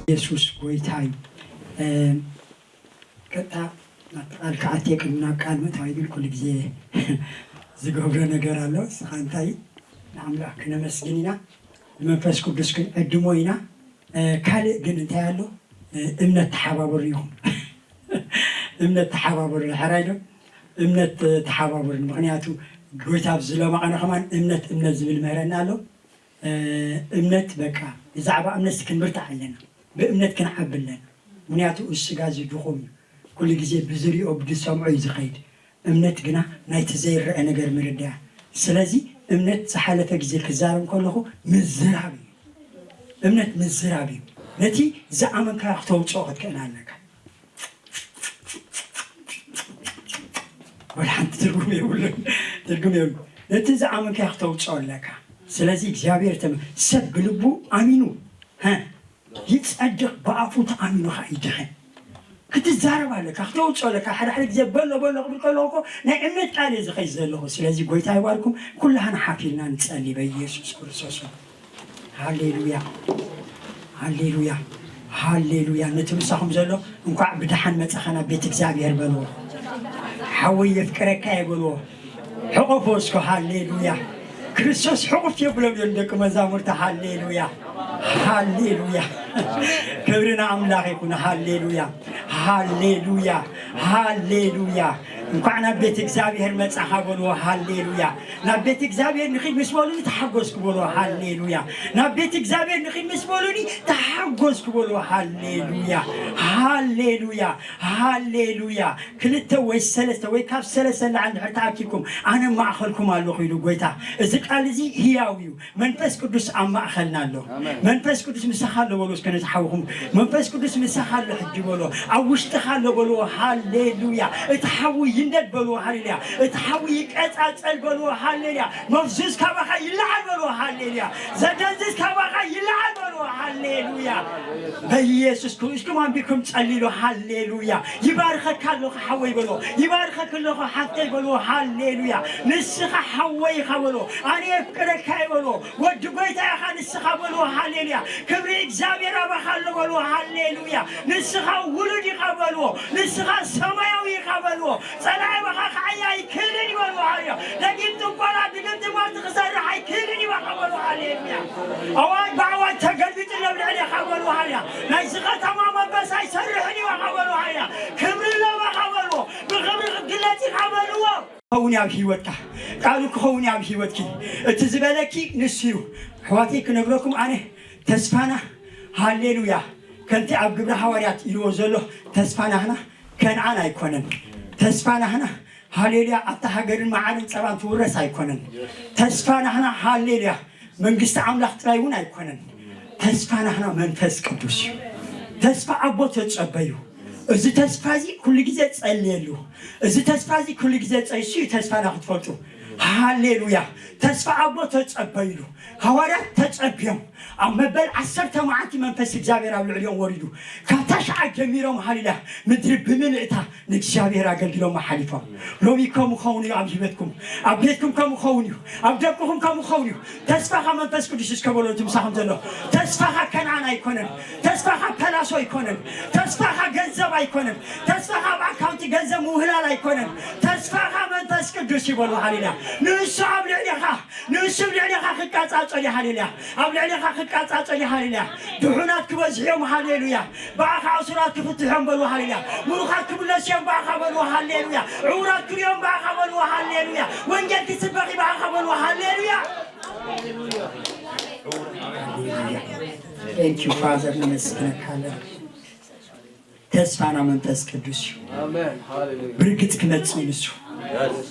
የሱስ ጎይታ እዩ። ቀጥታ ናብቲ ቃል ክኣትየ ቅድሚ ናብ ቃል ምእታወይ ግን ኩሉ ግዜ ዝገብሮ ነገር ኣሎ። ንስኻ እንታይ ንኣምላኽ ክነመስግን ኢና፣ ንመንፈስ ቅዱስ ክንዕድሞ ኢና። ካልእ ግን እንታይ ኣሎ? እምነት ተሓባበሩ ኢኹም። እምነት ተሓባበሩ ሓራይ ዶ? እምነት ተሓባበሩ። ምኽንያቱ ጎይታ ኣብዚ ሎማቐነ ከማን እምነት እምነት ዝብል ምህረና ኣሎ። እምነት በቃ ብዛዕባ እምነት ክንብርታዕ ኣለና። ብእምነት ክንዓቢ ኣለና። ምኽንያቱ እዚ ስጋ እዚ ድኹም እዩ። ኩሉ ግዜ ብዝሪኦ ብዝሰምዖ እዩ ዝኸይድ። እምነት ግና ናይቲ ዘይረአ ነገር ምርዳያ። ስለዚ እምነት ዝሓለፈ ግዜ ክዛረብ ከለኹ ምዝራብ እዩ። እምነት ምዝራብ እዩ። ነቲ ዝኣመንካዮ ክተውፅኦ ክትክእል ኣለካ። ወላ ሓንቲ ትርጉም የብሉን። ትርጉም የብሉ። ነቲ ዝኣመንካዮ ክተውፅኦ ኣለካ። ስለዚ እግዚኣብሔር ተመ-፣ ሰብ ብልቡ ኣሚኑ፣ ሀ፣ ይጸድቕ፣ ብኣፉ ተኣሚኑ ኸዓ ይድሕን። ክትዛረብ ኣለካ፣ ክተውፅኦ ኣለካ። ሓደ ሓደ ግዜ በሎ በሎ ክብል ከለኹ እኮ ናይ እምነት ቃል እየ ዝኸይድ ዘለኹ። ስለዚ ጎይታ ይባርኩም። ኩላህና ሓፍ ኢልና ንጸሊ በኢየሱስ ክርስቶስ። ሃሌሉያ፣ ሃሌሉያ፣ ሃሌሉያ። ነቲ ምሳኹም ዘሎ እንኳዕ ብደሓን መጻኻ ናብ ቤት እግዚኣብሔር በልዎ። ሓወይ የፍቅረካ እየ በልዎ። ሕቆፎ እስኮ። ሃሌሉያ። ክርስቶስ ሕቁፍ የብሎም እዮም ደቂ መዛሙርታ። ሃሌሉያ፣ ሃሌሉያ። ክብሪ ንኣምላኽ ይኹን። ሃሌሉያ፣ ሃሌሉያ፣ ሃሌሉያ። እንኳዕ ናብ ቤት እግዚኣብሔር መጻኻ በልዎ። ሃሌሉያ። ናብ ቤት እግዚኣብሔር ንኺድ ምስ በሉኒ ተሓጎስኩ በልዎ። ሃሌሉያ። ናብ ቤት እግዚኣብሔር ንኺድ ምስ በሉኒ ተሓጎስኩ በልዎ። ሃሌሉያ፣ ሃሌሉያ፣ ሃሌሉያ። ክልተ ወይ ሰለስተ ወይ ካብ ሰለስተ ንላዕሊ እንድሕር ተኣኪብኩም ኣነ ኣብ ማእኸልኩም ኣለኹ ኢሉ ጎይታ። እዚ ቃል እዚ ህያው እዩ። መንፈስ ቅዱስ ኣብ ማእኸልና ኣሎ። ኣሜን። መንፈስ ቅዱስ ምሳኻ ኣሎ በሉ እስከ ነቲ ሓውኹም። መንፈስ ቅዱስ ምሳኻ ኣሎ ሕጂ በሎ። ኣብ ውሽጥኻ ኣሎ በልዎ። ሃሌሉያ። እቲ ሓዊ ይንደድ በልዎ። ሃሌሉያ። እቲ ሓዊ ይቀጻጸል በልዎ። ሃሌሉያ። መፍዙዝ ካባኻ ይለዓል በልዎ። ሃሌሉያ። ዘደንዝዝ ካባኻ ይለዓል በልዎ። ሃሌሉያ። በኢየሱስ ክርስቶስ ኣንቢርኩም ጸልዩ። ሃሌሉያ። ይባርከካ ኣለኹ ሓወይ በልዎ። ይባርከክ ኣለኹ ሓፍተይ በልዎ። ሃሌሉያ። ንስኻ ሓወይ ኢኻ በልዎ። ኣነ የፍቅረካ እየ በልዎ። ወዲ ጎይታ ኢኻ ንስኻ በልዎ። ሃሌሉያ። ክብሪ እግዚኣብሔር ኣባኻ ኣሎ በልዎ። ሃሌሉያ። ንስኻ ውሉድ ኢኻ በልዎ። ንስኻ ሰማያዊ ኢኻ በልዎ። ጸላኢ ኣባኻ ክዓይ ኣይክእልን እዩ በልዎ። ሃሌሉያ። ደጊም ጥንቆላ፣ ድግምቲ ሟርቲ ክሰርሕ ኣይክእልን እዩ በልዎ። ሃሌሉያ። ኣዋጅ ብኣዋጅ ተገልቢጡ ኣሎ ኣብ ልዕሌኻ በልዎ። ሃሌሉያ። ናይዚ ከተማ መንፈስ ኣይሰርሕን እዩ በልዎ። ሃሌሉያ። ክብሪ ኣሎ በልዎ። ብኽብሪ ክትግለጽ ኢኻ በልዎ። ክኸውን ኣብ ህይወትካ፣ ቃሉ ክኸውን ኣብ ህይወትኪ። እቲ ዝበለኪ ንሱ እዩ። ኣሕዋተይ ክነግረኩም ኣነ ተስፋና፣ ሃሌሉያ፣ ከምቲ ኣብ ግብሪ ሃዋርያት ኢልዎ ዘሎ ተስፋ ናህና ከነኣን ኣይኮነን። ተስፋ ናህና ሃሌሉያ ኣብታ ሃገርን መዓርን ጸባን ትውረስ ኣይኮነን። ተስፋ ናህና ሃሌሉያ መንግስቲ ኣምላኽ ጥራይ እውን ኣይኮነን። ተስፋ ናህና መንፈስ ቅዱስ እዩ። ተስፋ ኣቦ ተጸበዩ። እዚ ተስፋ እዚ ኩሉ ግዜ ጸልየሉ። እዚ ተስፋ እዚ ኩሉ ግዜ ጸ-፣ እሱ እዩ ተስፋና ክትፈልጡ። ሃሌሉያ። ተስፋ ኣቦ ተጸበይሉ። ሃዋርያት ተጸብዮም። ኣብ መበል ዓሰርተ መዓልቲ መንፈስ እግዚኣብሔር ኣብ ልዕሊኦም ወሪዱ። ካብ ታሽዓ ጀሚሮም ሃሌሉያ ምድሪ ብምልእታ ንእግዚኣብሔር ኣገልግሎም ሓሊፎም። ሎሚ ከምኡ ኸውን እዩ ኣብ ህይወትኩም። ኣብ ቤትኩም ከምኡ ኸውን እዩ። ኣብ ደቅኹም ከምኡ ኸውን እዩ። ተስፋኻ መንፈስ ቅዱስ እስከ በሎ እቲ ምሳኹም ዘሎ። ተስፋኻ ከነኣን ኣይኮነን። ተስፋኻ ፐላሶ ኣይኮነን። ተስፋኻ ገንዘብ ኣይኮነን። ተስፋኻ ኣብ ኣካውንቲ ገንዘብ ምውህላል ኣይኮነን። ተስፋኻ መንፈስ ቅዱስ እዩ በሎ። ሃሌሉያ። ንሱ ኣብ ልዕሌኻ፣ ንሱ ኣብ ልዕሌኻ ክቃጻጸል እዩ። ሃሌሉያ። ኣብ ልዕሌኻ ክቃጻጸል እዩ። ሃሌሉያ። ድሑናት ክበዝሑ እዮም። ሃሌሉያ። ብኣኻ ኣሱራት ክፍትሑ እዮም በልዎ። ሃሌሉያ። ምሩኻት ክምለሱ እዮም ብኣኻ በልዎ። ሃሌሉያ። ዕውራት ክርእዩ እዮም ብኣኻ በልዎ። ሃሌሉያ። ወንጌል ክስበኽ እዩ ብኣኻ በልዎ። ሃሌሉያ። Thank you Father፣ ነመስግነካ ኣለና። ተስፋና መንፈስ ቅዱስ እዩ። ኣሜን። ሃሌሉያ። ብርግጽ ክመጽእ እዩ ንሱ።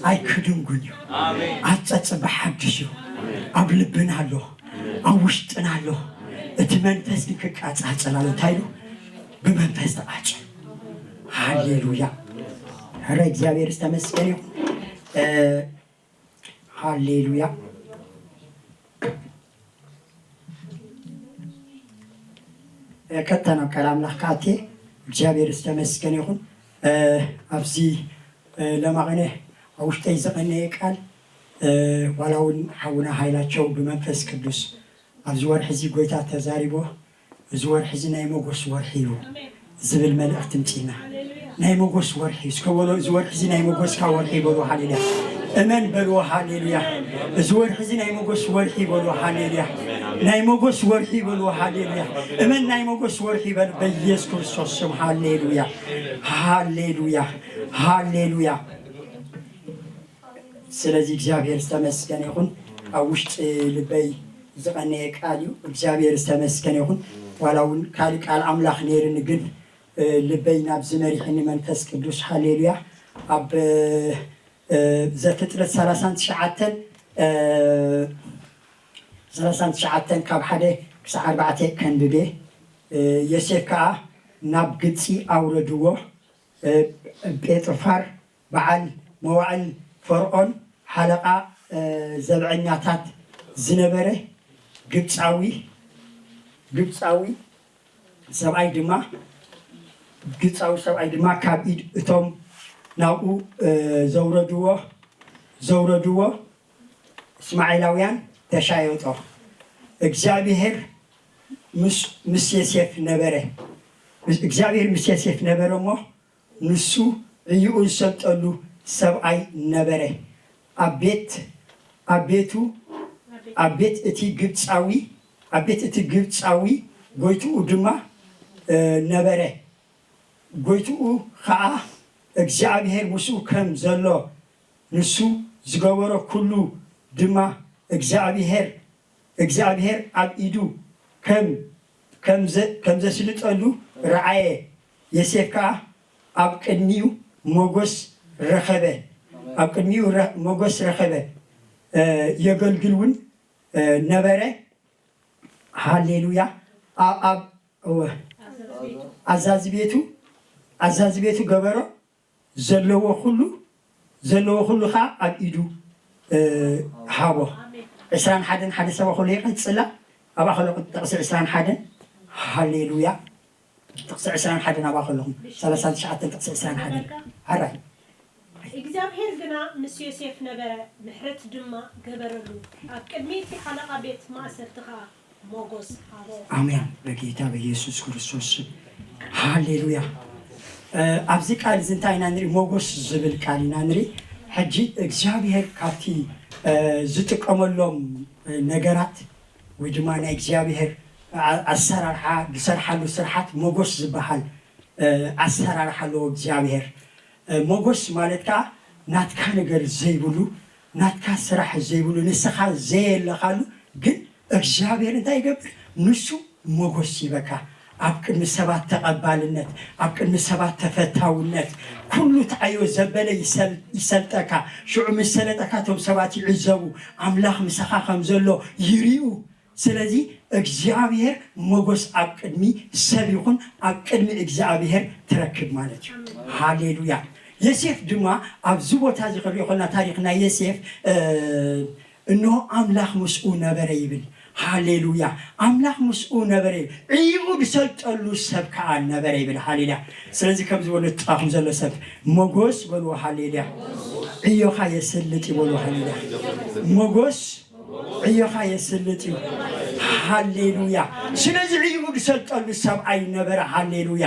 ኣይክድንጉን እዩ። ኣሜን። ኣብ ጸጽባ ሓድሽ እዩ። ኣብ ልብና ኣሎ። ኣብ ውሽጥና ኣሎ። እቲ መንፈስ ግን ክቃጻጸል ኣሎ። እንታይ ኢሉ? ብመንፈስ ተቃጸሉ። ሃሌሉያ። ኧረ እግዚኣብሔር ዝተመስገነ ይሁን። እ፣ ሃሌሉያ። እ፣ ቀጥታ ናብ ቃል ኣምላኽ ክኣትየ። እግዚኣብሔር ዝተመስገነ ይኹን። እ፣ ኣብዚ፣ እ፣ ለማቐነ ኣብ ውሽጠይ ዝቐነየ ቃል፣ እ፣ ዋላ እውን ሓውና ሃይላቸው ብመንፈስ ቅዱስ ኣብዚ ወርሒ እዚ ጎይታ ተዛሪቦ፣ እዚ ወርሒ እዚ ናይ ሞጎስ ወርሒ እዩ ዝብል መልእኽቲ ምጺና። ናይ ሞጎስ ወርሒ እስከ በሎ፣ እዚ ወርሒ እዚ ናይ ሞጎስካ ወርሒ በሎ። ሃሌሉያ። እመን በልዎ። ሃሌሉያ። እዚ ወርሒ እዚ ናይ ሞጎስ ወርሒ በልዎ። ሃሌሉያ። ናይ ሞጎስ ወርሒ በልዎ። ሃሌሉያ። እመን ናይ ሞጎስ ወርሒ በል በኢየሱስ ክርስቶስ ስም። ሃሌሉያ። ሃሌሉያ። ሃሌሉያ። ስለዚ እግዚኣብሔር ዝተመስገነ ይኹን። ኣብ ውሽጢ ልበይ ዝቐነየ ቃል እዩ። እግዚኣብሔር ዝተመስገነ ይኹን። ዋላ እውን ካልእ ቃል ኣምላኽ ነይርኒ፣ ግን ልበይ ናብዚ መሪሕኒ መንፈስ ቅዱስ። ሃሌሉያ። ኣብ ዘፍጥረት ሰላሳን ትሽዓተን ሰላሳን ትሽዓተን ካብ ሓደ ክሳዕ ኣርባዕተ ከንብቤ። ዮሴፍ ከዓ ናብ ግብፂ ኣውረድዎ። ጴጥፋር በዓል መዋእል ፈርዖን ሓለቓ ዘብዐኛታት ዝነበረ ግብፃዊ ግብፃዊ ሰብኣይ ድማ ግብፃዊ ሰብኣይ ድማ ካብ ኢድ እቶም ናብኡ ዘውረድዎ ዘውረድዎ እስማኤላውያን ተሻየጦ። እግዚኣብሔር ምስ ምስ ዮሴፍ ነበረ። እግዚኣብሔር ምስ ዮሴፍ ነበረ እሞ ንሱ ዕይኡ ዝሰልጠሉ ሰብኣይ ነበረ። ኣብ ቤት ኣብ ቤቱ ኣብ ቤት እቲ ግብፃዊ ኣብ ቤት እቲ ግብፃዊ ጎይትኡ ድማ ነበረ። ጎይትኡ ኸዓ እግዚኣብሔር ምስኡ ከም ዘሎ ንሱ ዝገበሮ ኩሉ ድማ እግዚኣብሔር እግዚኣብሔር ኣብ ኢዱ ከም ከም ዘስልጠሉ ረኣየ። ዮሴፍ ከኣ ኣብ ቅድሚኡ ሞጎስ ረኸበ። ኣብ ቅድሚኡ ሞጎስ ረኸበ። የገልግል እውን ነበረ። ሃሌሉያ። ኣብ እወ ኣዛዚ ቤቱ ኣዛዚ ቤቱ ገበሮ። ዘለዎ ኩሉ ዘለዎ ኩሉ ከዓ ኣብ ኢዱ ሃቦ። ዕስራን ሓደን ሓደ ሰብ ኣኸሎ ይቐፅላ። ኣብኣ ከሎ ጥቕሲ ዕስራን ሓደን። ሃሌሉያ። ጥቕሲ ዕስራን ሓደን ኣብኣ ከለኹም ሰላሳን ትሽዓተን ጥቕሲ ዕስራን ሓደን። ሓራይ እግዚኣብሔር ግና ምስ ዮሴፍ ነበረ፣ ምሕረት ድማ ገበረሉ፣ ኣብ ቅድሚ እቲ ሓለቓ ቤት ማእሰርቲ ኸዓ ሞጎስ ሃቦ። ኣሜን። በጌታ በኢየሱስ ክርስቶስ ስም። ሃሌሉያ። ኣብዚ ቃል እዚ እንታይ ኢና ንርኢ? ሞጎስ ዝብል ቃል ኢና ንርኢ። ሕጂ እግዚኣብሔር ካብቲ ዝጥቀመሎም ነገራት ወይ ድማ ናይ እግዚኣብሔር ኣሰራርሓ ዝሰርሓሉ ስርሓት ሞጎስ ዝበሃል ኣሰራርሓ ኣለዎ እግዚኣብሔር። ሞጎስ ማለት ከዓ ናትካ ነገር ዘይብሉ ናትካ ስራሕ ዘይብሉ ንስኻ ዘየለኻሉ ግን እግዚኣብሔር እንታይ ይገብር? ንሱ ሞጎስ ይበካ። ኣብ ቅድሚ ሰባት ተቐባልነት ኣብ ቅድሚ ሰባት ተፈታውነት ኩሉ ተዓዮ ዘበለ ይሰልጠካ። ሽዑ ምስ ሰለጠካ እቶም ሰባት ይዕዘቡ። ኣምላኽ ምሳኻ ከም ዘሎ ይርኡ። ስለዚ እግዚኣብሔር ሞጎስ ኣብ ቅድሚ ሰብ ይኹን ኣብ ቅድሚ እግዚኣብሔር ትረክብ ማለት እዩ። ሃሌሉያ። ዮሴፍ ድማ ኣብዚ ቦታ እዚ ክንሪኦ ከለና ታሪክ ናይ ዮሴፍ እንሆ ኣምላኽ ምስኡ ነበረ ይብል። ሃሌሉያ። ኣምላኽ ምስኡ ነበረ ይብል። ዕይኡ ዝሰልጠሉ ሰብ ከዓ ነበረ ይብል። ሃሌሉያ። ስለዚ ከም ዝበሉ ጥቓኹም ዘሎ ሰብ ሞጎስ በልዎ። ሃሌሉያ። ዕዮኻ የስልጥ ይበልዎ። ሃሌሉያ። ሞጎስ ዕዮኻ የስልጥ እዩ። ሃሌሉያ። ስለዚ ዕይኡ ዝሰልጠሉ ሰብኣይ ነበረ። ሃሌሉያ።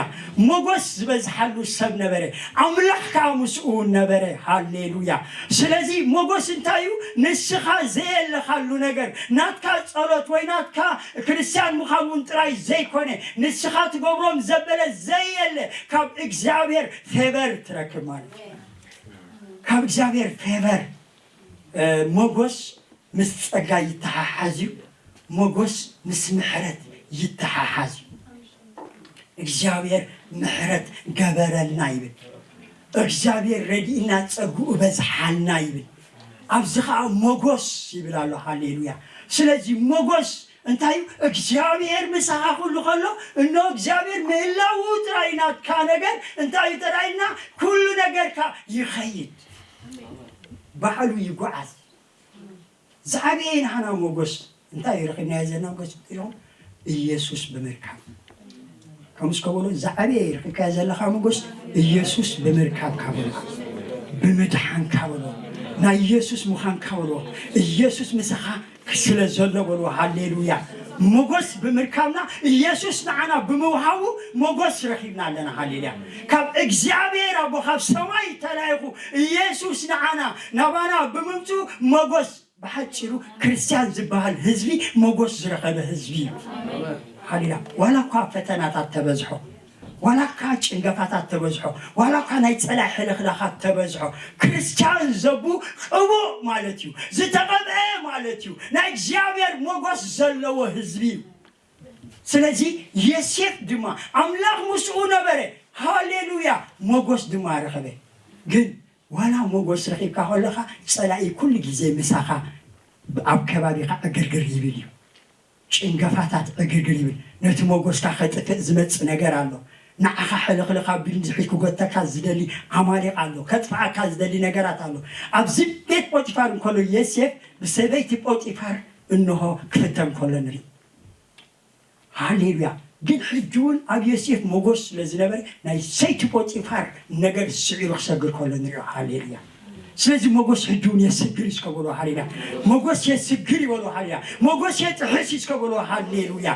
ሞጎስ ዝበዝሓሉ ሰብ ነበረ። ኣምላኽ ከዓ ምስኡ ነበረ። ሃሌሉያ። ስለዚ ሞጎስ እንታይ እዩ? ንስኻ ዘየለኻሉ ነገር ናትካ ጸሎት ወይ ናትካ ክርስትያን ምዃን እውን ጥራይ ዘይኮነ ንስኻ ትገብሮም ዘበለ ዘየለ ካብ እግዚኣብሔር ፌቨር ትረክብ ማለት እዩ። ካብ እግዚኣብሔር ፌቨር ሞጎስ ምስ ጸጋ ይተሓሓዝ እዩ። ሞጎስ ምስ ምሕረት ይተሓሓዝ እዩ። እግዚኣብሔር ምሕረት ገበረልና ይብል። እግዚኣብሔር ረዲእና ጸግኡ በዝሓልና ይብል። ኣብዚ ኸዓ ሞጎስ ይብል ኣሎ። ሃሌሉያ። ስለዚ ሞጎስ እንታይ እዩ? እግዚኣብሔር ምሳኻ ኩሉ ከሎ እኖ እግዚኣብሔር ምህላዉ ጥራይ ናትካ ነገር እንታይ እዩ ተራኢልና ኩሉ ነገርካ ይኸይድ ባዕሉ ይጓዓዝ። ዝዓበየ ናህና ሞጎስ እንታይ እዩ ረኺብናዮ ዘለና ሞጎስ ኢኹም? ኢየሱስ ብምርካብ ከምስ ከበሎ ዝዓበየ ረኺብካዮ ዘለኻ ሞጎስ ኢየሱስ ብምርካብ ካበሎ ብምድሓን ካበሎ ናይ ኢየሱስ ምዃን ካበሎ ኢየሱስ ምሳኻ ስለ ዘሎ በሎ። ሃሌሉያ። ሞገስ ብምርካብና፣ ኢየሱስ ንዓና ብምውሃቡ ሞገስ ረኺብና ኣለና። ሃሌሉያ። ካብ እግዚኣብሔር ኣቦ፣ ካብ ሰማይ ተላይኹ ኢየሱስ ንዓና፣ ናባና ብምምፅኡ ሞገስ፣ ብሓፂሩ ክርስቲያን ዝበሃል ህዝቢ ሞገስ ዝረኸበ ህዝቢ እዩ። ሃሌሉያ። ዋላ እኳ ፈተናታት ተበዝሖ፣ ዋላ እኳ ጭንገፋታት ተበዝሖ፣ ዋላ እኳ ናይ ፀላኢ ሕልኽላኻት ተበዝሖ፣ ክርስቲያን ዘቡ ቅቡእ ማለት እዩ፣ ዝተቐብአ ማለት እዩ፣ ናይ እግዚኣብሔር ሞገስ ዘለዎ ህዝቢ እዩ። ስለዚ ዮሴፍ ድማ ኣምላኽ ምስኡ ነበረ። ሃሌሉያ። ሞገስ ድማ ረኸበ። ግን ዋላ ሞገስ ረኺብካ ከለኻ፣ ጸላኢ ኩሉ ግዜ ምሳኻ ኣብ ከባቢኻ ዕግርግር ይብል እዩ። ጭንገፋታት ዕግርግር ይብል። ነቲ ሞገስካ ከጥፍእ ዝመጽእ ነገር ኣሎ። ንዓኻ ሕልኽልኽ ኣቢሉ ንድሕሪት ክጎተካ ዝደሊ ዓማሊቕ ኣሎ። ከጥፍኣካ ዝደሊ ነገራት ኣሎ። ኣብዚ ቤት ጶጢፋር እንከሎ፣ ዮሴፍ ብሰበይቲ ጶጢፋር እንሆ ክፍተን ከሎ ንርኢ። ሃሌሉያ። ግን ሕጂ እውን ኣብ ዮሴፍ ሞገስ ስለ ዝነበረ፣ ናይ ሰይቲ ፖጢፋር ነገር ስዒሩ ክሰግር ከሎ ንሪኦ። ሃሌሉያ። ስለዚ ሞገስ ሕጂ እውን የስግር እዩ እስከ በሎ። ሃሌሉያ። ሞገስ የስግር ይበሎ። ሃሌሉያ። ሞገስ የጥሕስ እዩ እስከ በሎ። ሃሌሉያ።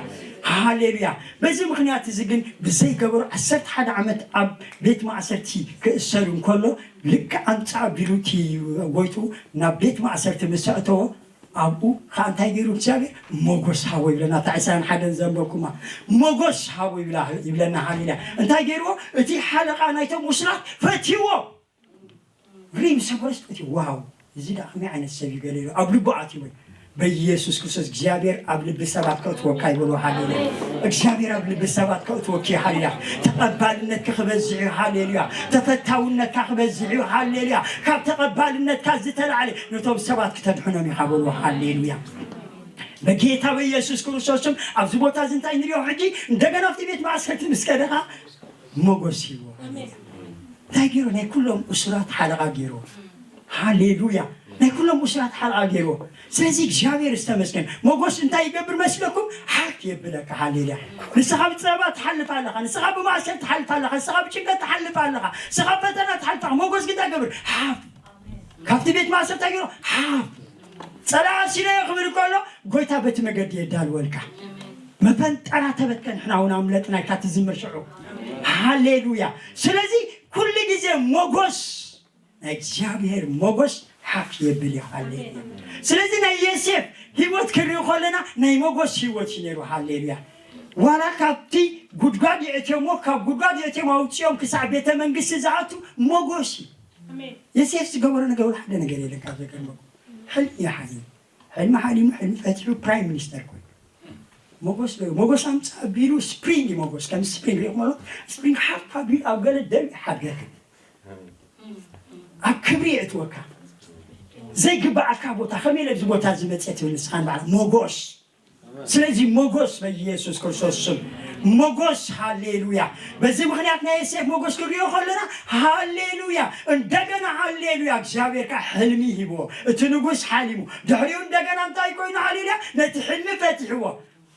ሃሌሉያ። በዚ ምኽንያት እዚ ግን ብዘይገበሩ ዓሰርተ ሓደ ዓመት ኣብ ቤት ማእሰርቲ ክእሰር እንከሎ፣ ልክዕ ኣምፃእ ኣቢሉ እቲ ጎይትኡ ናብ ቤት ማእሰርቲ ምስ ኣእተዎ፣ ኣብኡ ከዓ እንታይ ገይሩ እግዚኣብሔር? ሞገስ ሃቦ ይብለና። እታ ዕስራን ሓደን ዘንበብኩማ ሞገስ ሃቦ ይብላ-፣ ይብለና። ሃሌሉያ። እንታይ ገይርዎ? እቲ ሓለቓ ናይቶም እሱራት ፈትይዎ። ሪም ሰበረስ ፈትይዎ። ዋው፣ እዚ ደኣ ከመይ ዓይነት ሰብ እዩ? ገለ ኢሉ ኣብ ልቡ ኣትይዎ። በኢየሱስ ክርስቶስ እግዚኣብሔር ኣብ ልቢ ሰባት ከእትወካ ይበሎ። ሃሌሉያ። እግዚኣብሔር ኣብ ልቢ ሰባት ከእትወኪ። ሃሌሉያ። ተቐባልነትኪ ክበዝሕ እዩ። ሃሌሉያ። ተፈታውነትካ ክበዝሕ እዩ። ሃሌሉያ። ካብ ተቐባልነትካ ዝተላዕለ ነቶም ሰባት ክተድሕኖም ኢኻ በሎ። ሃሌሉያ። በጌታ በኢየሱስ ክርስቶስ ስም ኣብዚ ቦታ እዚ እንታይ ንሪኦ ሕጂ? እንደገና ኣብቲ ቤት ማእሰርቲ ምስ ከደኻ ሞገስ ሂብዎ። እንታይ ገይሩ? ናይ ኩሎም እሱራት ሓለቓ ገይሩ። ሃሌሉያ። ናይ ኩሎም እሱራት ሓለቓ ገይሩ። ስለዚ እግዚኣብሔር ዝተመስገን። ሞገስ እንታይ ይገብር መስለኩም? ሓፍ የብለካ። ሃሌሉያ። ንስኻ ብጸበባ ትሓልፍ ኣለኻ፣ ንስኻ ብማእሰር ትሓልፍ ኣለኻ፣ ንስኻ ብጭንቀት ትሓልፍ ኣለኻ፣ ንስኻ ፈተና ትሓልፍ ኣለኻ። ሞገስ ግን እንታይ ይገብር? ሓፍ። ካብቲ ቤት ማእሰር እንታይ ገይሩ? ሓፍ። ጸላኢ ኣሲረዮ ክብል ከሎ፣ ጎይታ በቲ መገዲ የዳልወልካ። መፈንጠራ ተበትከ፣ ንሕና እውን ኣምለጥና ኢልካ ትዝምር ሽዑ። ሃሌሉያ። ስለዚ ኩሉ ግዜ ሞገስ፣ ናይ እግዚኣብሔር ሞገስ ሓፍ የብል እዩ። ሃሌሉያ። ስለዚ ናይ ዮሴፍ ህይወት ክንርኢ ከለና ናይ ሞገስ ህይወት እዩ ነይሩ። ሃሌሉያ። ዋላ ካብቲ ጉድጓድ የእትዮሞ፣ ካብ ጉድጓድ የእትዮሞ ኣውፅኦም ክሳዕ ቤተ መንግስቲ ዝኣቱ ሞገስ እዩ። ኣሜን። ዮሴፍ ዝገበሮ ነገር ወላ ሓደ ነገር የለን። ካብ ዘገርመኩም፣ ሕልሚ እዩ ሓሊሙ። ሕልሚ ሓሊሙ፣ ሕልሚ ፈቲሑ፣ ፕራይም ሚኒስተር ኮይኑ። ሞገስ ዶ-፣ ሞገስ ኣምጻእ ቢሉ ስፕሪንግ እዩ ሞገስ። ከም ስፕሪንግ ሪኢኹም ኣሎ? ስፕሪንግ ሓፍ ኣቢሉ ኣብ ገለ ደርቢ ሓድገካ። ኣብ ክብሪ የእትወካ። ዘይግባኣካ ቦታ፣ ከመይ ኢለ ኣብዚ ቦታ እዚ መጽየ ትብል ንስኻ ንባዕላ። ሞገስ። ስለዚ ሞገስ በኢየሱስ ክርስቶስ ስም። ሞገስ፣ ሃሌሉያ። በዚ ምኽንያት ናይ ዮሴፍ ሞገስ ክንሪኦ ከለና፣ ሃሌሉያ። እንደገና ሃሌሉያ፣ እግዚኣብሔር ከኣ ሕልሚ ሂብዎ። እቲ ንጉስ ሓሊሙ። ድሕሪኡ እንደገና እንታይ ኮይኑ? ሃሌሉያ፣ ነቲ ሕልሚ ፈቲሕዎ።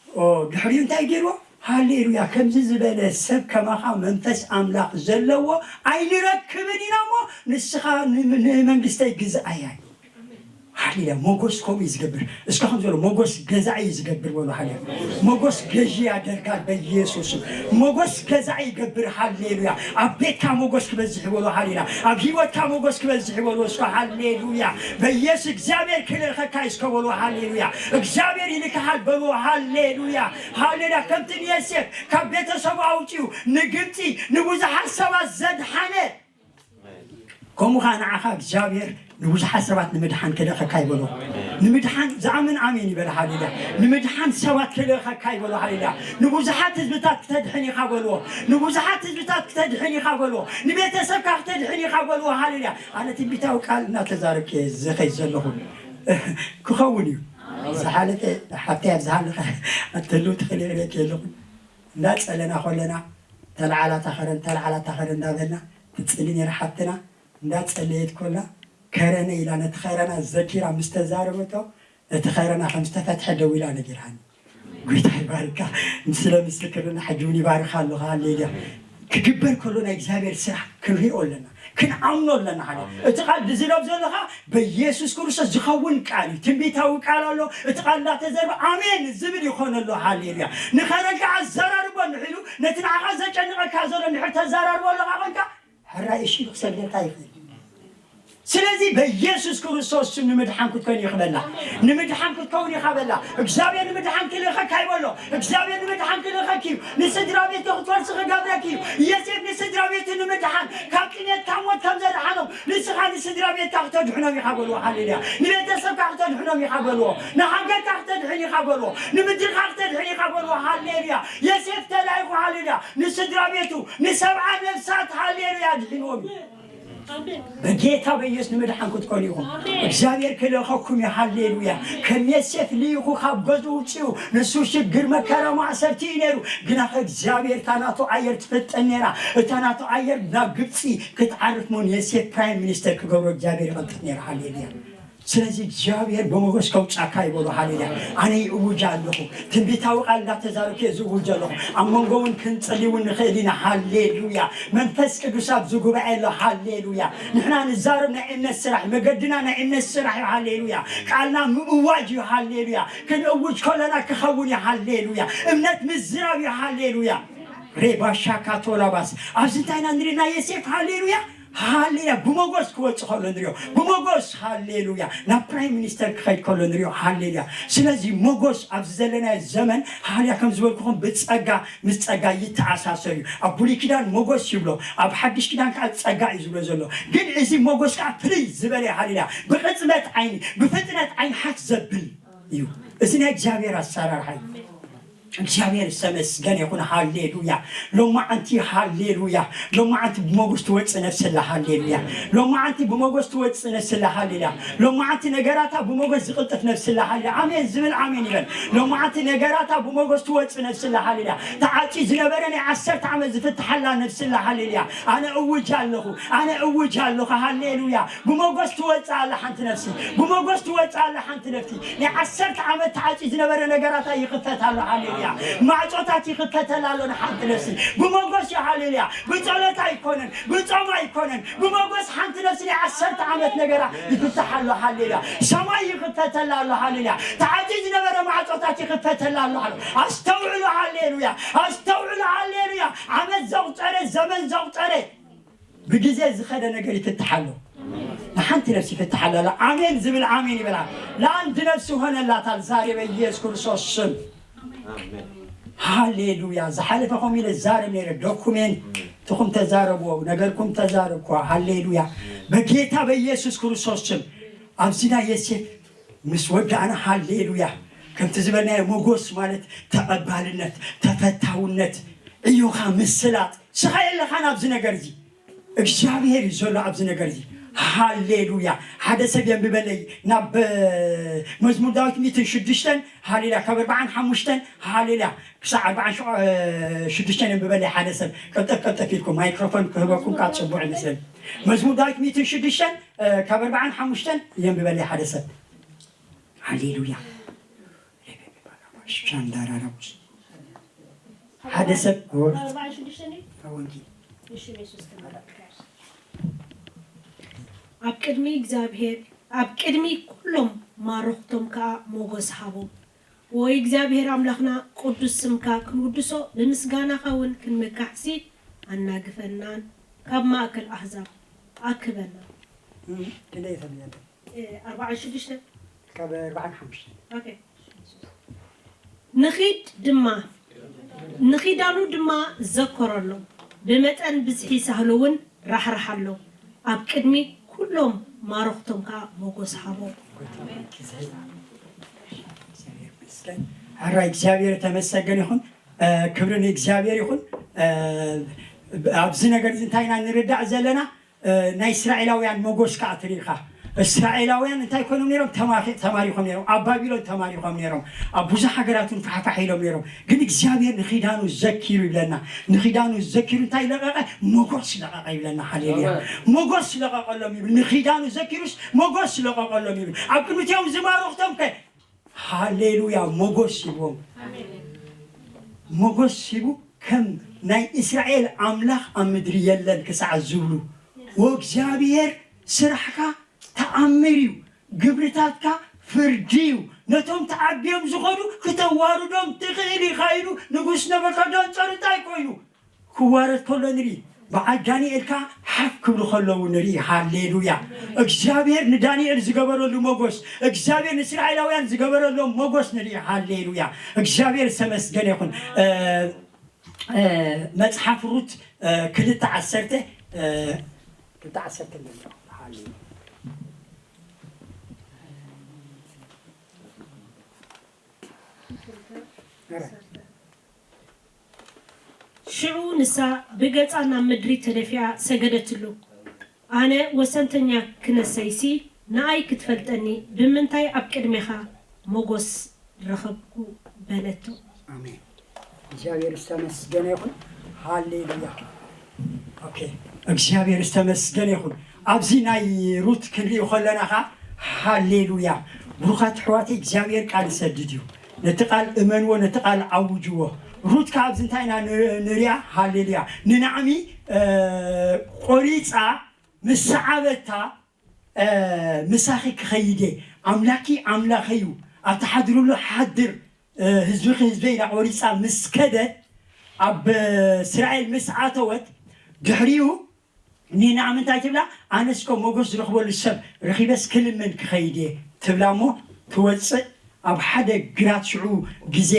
ኦ፣ ድሕሪኡ እንታይ ገይርዎ? ሃሌሉያ፣ ከምዚ ዝበለ ሰብ ከማኻ መንፈስ ኣምላኽ ዘለዎ ኣይንረክብን ኢና እሞ፣ ንስኻ ን-፣ ንመንግስተይ ግዝኣያ። ሃሌሉያ፣ ሞገስ ከምኡ እዩ ዝገብር። እስከ ከም ዘሎ፣ ሞገስ ገዛኢ እዩ ዝገብር በሉ። ሃሌሉያ፣ ሞገስ ገዢ ያደርጋል በኢየሱስ ስም። ሞገስ ገዛኢ ይገብር። ሃሌሉያ፣ ኣብ ቤትካ ሞገስ ክበዝሕ በሉ። ሃሌሉያ፣ ኣብ ህይወትካ ሞገስ ክበዝሕ በሉ። እስከ ሃሌሉያ፣ በኢየሱስ እግዚኣብሔር ክልእኸካ እዩ እስከ በሉ። ሃሌሉያ፣ እግዚኣብሔር ይልክሃል በሉ። ሃሌሉያ፣ ሃሌሉያ። ከምቲ ንዮሴፍ ካብ ቤተሰቡ ኣውፂኡ ንግብፂ ንብዙሓት ሰባት ዘድሓነ፣ ከምኡ ኸዓ ንዓኻ እግዚኣብሔር ንብዙሓት ሰባት ንምድሓን ክልእኸካ ይበሎ። ንምድሓን ዝኣምን ኣሜን ይበል። ሃሌሉያ። ንምድሓን ሰባት ክልእኸካ ይበሎ። ሃሌሉያ። ንብዙሓት ህዝብታት ክተድሕን ኢኻ በልዎ። ንብዙሓት ህዝብታት ክተድሕን ኢኻ በልዎ። ንቤተሰብካ ክተድሕን ኢኻ በልዎ። ሃሌሉያ። ኣነ ትንቢታዊ ቃል እናተዛረብኩ እየ ዝኸይድ ዘለኹ። ክኸውን እዩ። ዝሓለፈ ሓብተይ ኣብ ዝሃለኸ ኣትህልው ትኽእል እየ ኢለኪ ኣለኹ። እንዳጸለና ከለና፣ ተለዓላ እታ ኸረን፣ ተለዓላ እታ ኸረን እንዳበልና ትጽሊ ነይራ ሓብትና። እንዳጸለየት ከላ፣ ከረነ ኢላ ነቲ ኸረና ዘኪራ ምስ ተዛረበቶ፣ እቲ ኸረና ከም ዝተፈትሐ ደዊላ ነጊራኒ። ጎይታ ይባርካ። ስለ ምስክርና ሕጂ እውን ይባርካ ኣለኻ። ሃሌሉያ። ክግበር ከሎ ናይ እግዚኣብሔር ስራሕ ክንሪኦ ኣለና። ክንኣምኖ ኣለና። ሓደ እቲ ቃል ዝዝረብ ዘለኻ በኢየሱስ ክርስቶስ ዝኸውን ቃል እዩ። ትንቢታዊ ቃል ኣሎ። እቲ ቃል እንዳተዘርበ ኣሜን ዝብል ይኾነሉ። ሃሌሉያ። ንኸረን ከዓ ኣዘራርቦ እንድሕር ኢሉ ነቲ ንዓኻ ዘጨንቐካ ዘሎ እንድሕር ተዘራርቦ ኣለኻ ኮንካ ሕራይ እሺ ክሰግደልካ ይኽእል። ስለዚ በኢየሱስ ክርስቶስ ስም ንምድሓን ክትኮን ይኽበላ። ንምድሓን ክትከውን ይኸበላ። እግዚኣብሔር ንምድሓን ክልእኸካ ይበሎ። እግዚኣብሔር ንምድሓን ክልእኸኪ እዩ። ንስድራ ቤት ክትወርሲ ክገብረኪ እዩ። ዮሴፍ ንስድራ ቤቱ ንምድሓን ካብ ጥሜት ካብ ሞት ከም ዘድሓኖም ንስኻ ንስድራ ቤትካ ክተድሕኖም ኢኻ በልዎ። ሃሌሉያ። ንቤተሰብካ ክተድሕኖም ኢኻ በልዎ። ንሃገርካ ክተድሕን ኢኻ በልዎ። ንምድርኻ ክተድሕን ኢኻ በልዎ። ሃሌሉያ። ዮሴፍ ተላኢኹ ሃሌሉያ ንስድራ ቤቱ ንሰብዓ ነፍሳት ሃሌሉያ ድሒንዎም እዩ። በጌታ በኢየሱስ ንምድሓን ክትኮኑ ኢኹም። እግዚኣብሔር ክልእኸኩም እዩ። ሃሌሉያ። ከም ዮሴፍ ልኢኹ ካብ ገዝኡ ውፅኡ ንሱ ሽግር መከራ ማእሰርቲ እዩ ነይሩ። ግና ከእግዚኣብሔር እታ ናቱ ኣየር ትፍጠን ነይራ። እታ ናቱ ኣየር ናብ ግብፂ ክትዓርፍ ሞን ዮሴፍ ፕራይም ሚኒስተር ክገብሮ እግዚኣብሔር ይቐጥፍ ነይሩ። ሃሌሉያ። ስለዚ እግዚኣብሔር ብሞገስ ከውፃካ ይበሉ። ሃሌሉያ። ኣነ ይእውጅ ኣለኹ። ትንቢታዊ ቃል እንዳተዛረብኩ እየ ዝእውጅ ኣለኹ። ኣብ መንጎ እውን ክንፅሊ እውን ንኽእል ኢና። ሃሌሉያ። መንፈስ ቅዱስ ኣብዚ ጉባኤ ኣሎ። ሃሌሉያ። ንሕና ንዛረብ ናይ እምነት ስራሕ፣ መገድና ናይ እምነት ስራሕ እዩ። ሃሌሉያ። ቃልና ምእዋጅ እዩ። ሃሌሉያ። ክንእውጅ ከለና ክኸውን እዩ። ሃሌሉያ። እምነት ምዝራብ እዩ። ሃሌሉያ። ሬባሻካ ቶላባስ ኣብዚ እንታይ ኢና ንርኢ? ናይ ዮሴፍ ሃሌሉያ። ሃሌሉያ። ብሞጎስ ክወጽእ ከሎ ንሪኦ። ብሞጎስ ሃሌሉያ። ናብ ፕራይም ሚኒስተር ክኸይድ ከሎ ንሪኦ። ሃሌሉያ። ስለዚ ሞጎስ ኣብዚ ዘለናዮ ዘመን ሃሌሉያ ከም ዝበልኩኹም ብጸጋ ምስ ጸጋ ይተኣሳሰር እዩ። ኣብ ብሉይ ኪዳን ሞጎስ ይብሎ፣ ኣብ ሓድሽ ኪዳን ከዓ ጸጋ እዩ ዝብሎ ዘሎ። ግን እዚ ሞጎስ ከዓ ፍልይ ዝበለ እዩ። ሃሌሉያ። ብቕጽበት ዓይኒ ብፍጥነት ዓይኒ ሓፍ ዘብል እዩ። እዚ ናይ እግዚኣብሔር ኣሰራርሓ እዩ። እግዚኣብሔር ዝተመስገነ ይኹን። ሃሌሉያ። ሎማዓንቲ ሃሌሉያ። ሎማዓንቲ ብሞጎስ ትወፅእ ነፍሲ ኣላ። ሃሌሉያ። ሎማዓንቲ ብሞጎስ ትወፅእ ነፍሲ ኣላ። ሃሌሉያ። ሎማዓንቲ ነገራታ ብሞጎስ ዝቕልጥፍ ነፍሲ ኣላ። ሃሌሉያ። ኣሜን ዝብል ኣሜን ይበል። ሎማዓንቲ ነገራታ ብሞጎስ ትወፅእ ነፍሲ ኣላ። ሃሌሉያ። ተዓፂ ዝነበረ ናይ ዓሰርተ ዓመት ዝፍትሓላ ነፍሲ ኣላ። ሃሌሉያ። ኣነ እውጅ ኣለኹ። ኣነ እውጅ ኣለኹ። ሃሌሉያ። ብሞጎስ ትወፅእ ኣላ ሓንቲ ነፍሲ። ብሞጎስ ትወፅእ ኣላ ሓንቲ ነፍሲ። ናይ ዓሰርተ ዓመት ተዓፂ ዝነበረ ነገራታ ይኽፈት ኣሎ። ሃሌሉያ። ማዕፆታት ይኽፈተላ ኣሎ ንሓንቲ ነፍሲ። ብሞጎስ እዩ። ሃሌሉያ። ብፀሎት ኣይኮነን፣ ብፆም ኣይኮነን። ብሞጎስ ሓንቲ ነፍሲ ናይ ዓሰርተ ዓመት ነገራ ይፍታሕ ኣሎ። ሃሌሉያ። ሰማይ ይኽፈተላ ኣሎ። ሃሌሉያ። ተዓፂ ዝነበረ ማዕፆታት ይኽፈተላ ኣሎ። ሃሌ-፣ ኣስተውዕሉ። ሃሌሉያ። ኣስተውዕሉ። ሃሌሉያ። ዓመት ዘቑፀረ፣ ዘመን ዘቑፀረ ብግዜ ዝኸደ ነገር ይፍትሓ ኣሎ። ንሓንቲ ነፍሲ ይፍትሓ ኣሎ። ኣሜን ዝብል ኣሜን ይበላ። ለአንድ ነፍስ ሆነላታል ዛሬ በኢየሱስ ክርስቶስ ስም። ሃሌሉያ። ዝሓለፈ ከምኡ ኢለ ዛረብ ነይረ። ዶኩሜንትኹም ተዛረብዎ፣ ነገርኩም ተዛረብኳ። ሃሌሉያ። በጌታ በኢየሱስ ክርስቶስ ስም ኣብዚ ናይ ዮሴፍ ምስ ወዳእና ሃሌሉያ። ከምቲ ዝበልናዮ ሞጎስ ማለት ተቐባልነት፣ ተፈታውነት፣ ዕዮኻ ምስላጥ። ስኻ የለኻን ኣብዚ ነገር እዚ። እግዚኣብሔር እዩ ዘሎ ኣብዚ ነገር እዚ። ሃሌሉያ። ሓደ ሰብ የንብበለይ ናብ መዝሙር ዳዊት ሚእትን ሽዱሽተን ሃሌሉያ ካብ ኣርባዓን ሓሙሽተን ሃሌሉያ ክሳዕ ኣርባዓን ሽዱሽተን የንብበለይ ሓደ ሰብ። ቀልጠፍ ቀልጠፍ ኢልኩም ማይክሮፎን ክህበኩም ካብ ጽቡዕ ይመስለኒ። መዝሙር ዳዊት ሚእትን ሽዱሽተን ካብ ኣርባዓን ሓሙሽተን የንብበለይ ሓደ ሰብ። ሃሌሉያ። ሻንዳራራቡስ ሓደ ሰብ ወንጌል ኣብ ቅድሚ እግዚኣብሔር ኣብ ቅድሚ ኩሎም ማረኽቶም ከኣ ሞጎስ ሃቦም። ወይ እግዚኣብሔር ኣምላኽና ቅዱስ ስምካ ክንውድሶ ብምስጋናኻ እውን ክንምካሕሲ ኣናግፈናን ካብ ማእከል ኣህዛብ ኣክበናን። ክንደይ ተብለና? ኣርባዓን ሽዱሽተን ካብ ኣርባዓን ሓሙሽተን ኦኬ። ንኺድ ድማ ንኺዳኑ ድማ ዘከረሎም፣ ብመጠን ብዝሒ ሳህሉ እውን ራሕርሓሎም፣ ኣብ ቅድሚ ኵሎም ማረኽቶም ከኣ ሞጎስ ሃቦም። ሕራይ እግዚኣብሔር የተመሰገነ ይኹን። ክብሪ ንእግዚኣብሔር ይኹን። ኣብዚ ነገር እዚ እንታይ ኢና ንርዳእ ዘለና? ናይ እስራኤላውያን መጎስ ከዓ ትርኢ ኢኻ። እስራኤላውያን እንታይ ኮይኖም ነይሮም? ተማሪኾም ነይሮም። ኣብ ባቢሎን ተማሪኾም ነይሮም። ኣብ ብዙሕ ሃገራት እውን ፋሕፋሕ ኢሎም ነይሮም። ግን እግዚኣብሔር ንኺዳኑ ዘኪሩ ይብለና። ንኺዳኑ ዘኪሩ እንታይ ለቐቐ? መጎስ ለቐቐ ይብለና። ሃሌሉያ። መጎስ ለቐቐሎም ይብል። ንኺዳኑ ዘኪሩስ መጎስ ለቐቐሎም ይብል። ኣብ ቅድሚትኦም ዝማረኽቶም ከ ሃሌሉያ ሞጎስ ሂብዎም። ሞጎስ ሂቡ ከም ናይ እስራኤል ኣምላኽ ኣብ ምድሪ የለን ክሳዕ ዝብሉ ወእግዚኣብሔር ስራሕካ ተኣምር እዩ፣ ግብርታትካ ፍርዲ እዩ፣ ነቶም ተዓብዮም ዝኸዱ ክተዋርዶም ትኽእል ኢኻ ኢሉ ንጉስ ነበከደነጾር እንታይ ኮይኑ ክዋረድ ከሎ ንርኢ። በዓል ዳንኤል ከኣ ሓፍ ክብሉ ከለዉ ንርኢ። ሃሌሉያ! እግዚኣብሔር ንዳንኤል ዝገበረሉ መጎስ፣ እግዚኣብሔር ንእስራኤላውያን ዝገበረሎም መጎስ ንርኢ። ሃሌሉያ! እግዚኣብሔር ዝተመስገነ ይኹን። መጽሓፍ ሩት ክልተ ዓሰርተ፣ ክልተ ዓሰርተ። ሽዑ ንሳ ብገጻ ናብ ምድሪ ተደፊኣ ሰገደትሉ። ኣነ ወሰንተኛ ክነሰይሲ፣ ንኣይ ክትፈልጠኒ ብምንታይ ኣብ ቅድሜኻ ሞጎስ ረኸብኩ? በለቶ። ኣሜን። እግዚኣብሔር ዝተመስገነ ይኹን። ሃሌሉያ። ኦኬ፣ እግዚኣብሔር ዝተመስገነ ይኹን። ኣብዚ ናይ ሩት ክንሪኦ ከለና ኸዓ፣ ሃሌሉያ፣ ብሩኻት ኣሕዋተይ፣ እግዚኣብሔር ቃል ይሰድድ እዩ። ነቲ ቃል እመንዎ፣ ነቲ ቃል ኣውጅዎ። ሩት ከዓ ኣብዚ እንታይ ኢና ንሪኣ? ሃሌሉያ። ንናዕሚ ቆሪፃ ምስ ሰዓበታ፣ ምሳኺ ክኸይድ እየ፣ ኣምላኪ ኣምላኸይ እዩ፣ ኣብ ትሓድርሉ ሓድር፣ ህዝብኺ ህዝበይ ኢላ ቆሪፃ ምስ ከደት፣ ኣብ እስራኤል ምስ ኣተወት፣ ድሕሪኡ ኒና ምንታይ ትብላ? ኣነስ እኮ ሞጎስ ዝረኽበሉ ሰብ ረኺበስ ክልምን ክኸይድ እየ ትብላ እሞ ትወፅእ። ኣብ ሓደ ግራት፣ ሽዑ ግዜ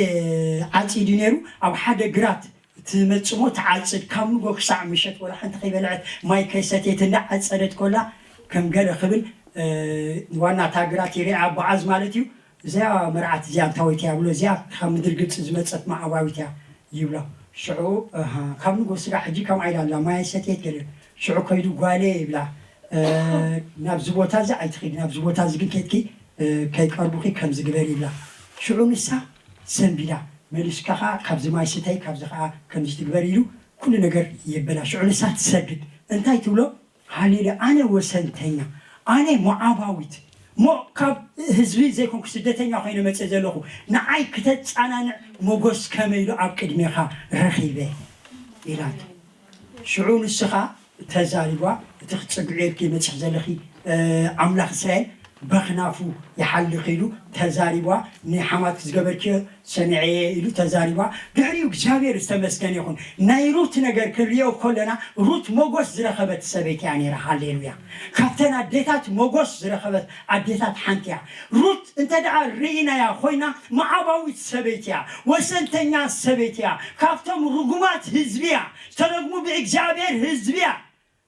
ዓፂዱ ነይሩ፣ ኣብ ሓደ ግራት ትመፅእ እሞ ትዓፅድ። ካብ ንጎ ክሳዕ ምሸት ወላ ሓንቲ ከይበልዐት ማይ ከይሰተየት እንዳዓፀደት ኮላ ከም ገለ ክብል፣ ዋና እታ ግራት ይሪኣ፣ ቦዓዝ ማለት እዩ። እዚኣ መርዓት እዚኣ ኣንታወይቲ እያ ብሎ፣ እዚኣ ካብ ምድሪ ግብፂ ዝመፀት ሞዓባዊት እያ ይብሎ። ሽዑ ካብ ንጎ ስጋዕ ሕጂ ከምኣ ኢላ ኣላ፣ ማይ ኣይሰትየት ገለ። ሽዑ ከይዱ ጓለየ ይብላ፣ ናብዚ ቦታ እዚ ኣይትኺዲ፣ ናብዚ ቦታ እዚ ግን ከድኪ ከይቀርቡኺ ከምዚ ግበሪ ይብላ። ሽዑ ንሳ ሰንቢዳ፣ መሊስካ ከዓ ካብዚ ማይ ስተይ፣ ካብዚ ከዓ ከምዚ ትግበሪ ኢሉ ኩሉ ነገር የበላሽዖ። ንሳ ትሰግድ። እንታይ ትብሎ? ሃሌሉያ፣ ኣነ ወሰንተኛ፣ ኣነ ሞዓባዊት፣ ሞ ካብ ህዝቢ ዘይኮንኩ ስደተኛ ኮይነ መፀ ዘለኹ፣ ንዓይ ክተፃናንዕ ሞጎስ ከመይ ኢሉ ኣብ ቅድሜኻ ረኺበ ኢላቶ። ሽዑ ንስኻ ተዛሪቧ፣ እቲ ክትፅግዑ ኢልኪ መፂኺ ዘለኺ ኣምላኽ እስራኤል በኽናፉ ይሓልኽ ኢሉ ተዛሪቧ፣ ንሓማት ዝገበርክዮ ሰሚዐ ኢሉ ተዛሪባ። ድሕሪኡ እግዚኣብሔር ዝተመስገነ ይኹን። ናይ ሩት ነገር ክንሪኦ ከለና ሩት ሞጎስ ዝረኸበት ሰበይቲ እያ ነይራ። ሃሌሉያ። ካብተን ኣዴታት ሞጎስ ዝረኸበት ኣዴታት ሓንቲ እያ። ሩት እንተ ደኣ ርኢናያ ኮይና መዓባዊት ሰበይቲ እያ። ወሰንተኛ ሰበይቲ እያ። ካብቶም ርጉማት ህዝቢ እያ። ዝተረግሙ ብእግዚኣብሔር ህዝቢ እያ።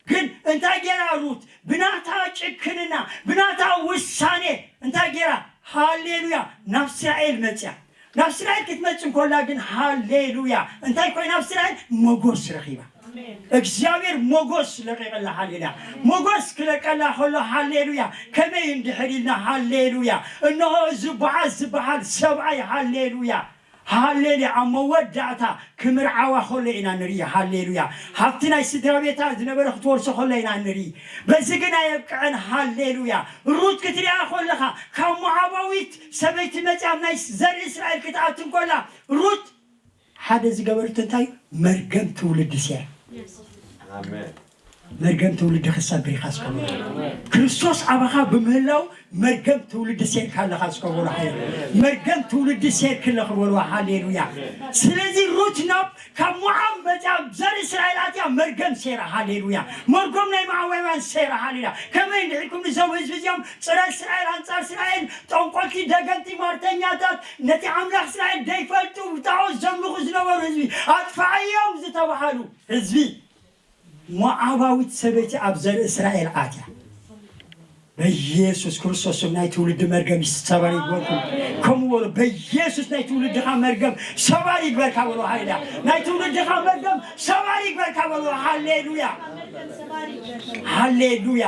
ግን እንታይ ጌራ ሩት? ብናታ ጭክንና፣ ብናታ ውሳኔ እንታይ ጌራ? ሃሌሉያ፣ ናብ እስራኤል መጽያ። ናብ እስራኤል ክትመጽእ እንኮላ ግን ሃሌሉያ እንታይ ኮይና? ኣብ እስራኤል ሞጎስ ረኺባ። እግዚኣብሔር ሞጎስ ለቂቐላ። ሃሌሉያ። ሞጎስ ክለቀላ ከሎ ሃሌሉያ ከመይ እንድሕር ኢልና? ሃሌሉያ። እነሆ እዚ ቦዓዝ ዝበሃል ሰብኣይ፣ ሃሌሉያ፣ ሃሌሉያ፣ ኣብ መወዳእታ ክምርዓዋ ከሎ ኢና ንርኢ። ሃሌሉያ። ሃብቲ ናይ ስድራ ቤታ ዝነበረ ክትወርሶ ከሎ ኢና ንርኢ። በዚ ግን ኣየብቅዐን። ሃሌሉያ። ሩት ክትሪኣ ከለኻ ካብ ሞዓባዊት ሰበይቲ መፂኣ ናይ ዘርኢ እስራኤል ክትኣቱ እንኮላ ሩት ሓደ ዝገበርቶ እንታይ እዩ? መርገም ትውልዲ ሴራ። ኣሜን። መርገም ትውልዲ ክሰብር ኢኻ እስከ በሎ። ክርስቶስ ኣባኻ ብምህላው መርገም ትውልዲ ሴርካ ኣለኻ እስከ በሎ። ሃሌ-፣ መርገም ትውልዲ ሴርኪ ኣለኺ በልዋ። ሃሌሉያ። ስለዚ ሩት ናብ ካብ ሞዓብ መጽያ ዘር እስራኤል ኣትያ መርገም ሴራ። ሃሌሉያ። መርገም ናይ ሞዓባውያን ሴራ። ሃሌሉያ። ከመይ እንድሕርኩም እዞም ህዝቢ እዚኦም ጽረ እስራኤል፣ ኣንጻር እስራኤል፣ ጠንቆልቲ፣ ደገምቲ፣ ማርተኛታት፣ ነቲ ኣምላኽ እስራኤል ደይፈልጡ ብጣዖት ዘምልኹ ዝነበሩ ህዝቢ ኣጥፋእዮም ዝተባሃሉ ህዝቢ ሞዓባዊት ሰበይቲ ኣብ ዘርኢ እስራኤል ኣትያ። በኢየሱስ ክርስቶስ ስም ናይ ትውልዲ መርገም ይሰበር ይግበርኩም። ከምኡ በሉ፣ በኢየሱስ ናይ ትውልድኻ መርገም ሰባሪ ይግበርካ በሉ። ሃሌሉያ። ናይ ትውልድኻ መርገም ሰባሪ ይግበርካ በሉ። ሃሌሉያ፣ ሃሌሉያ።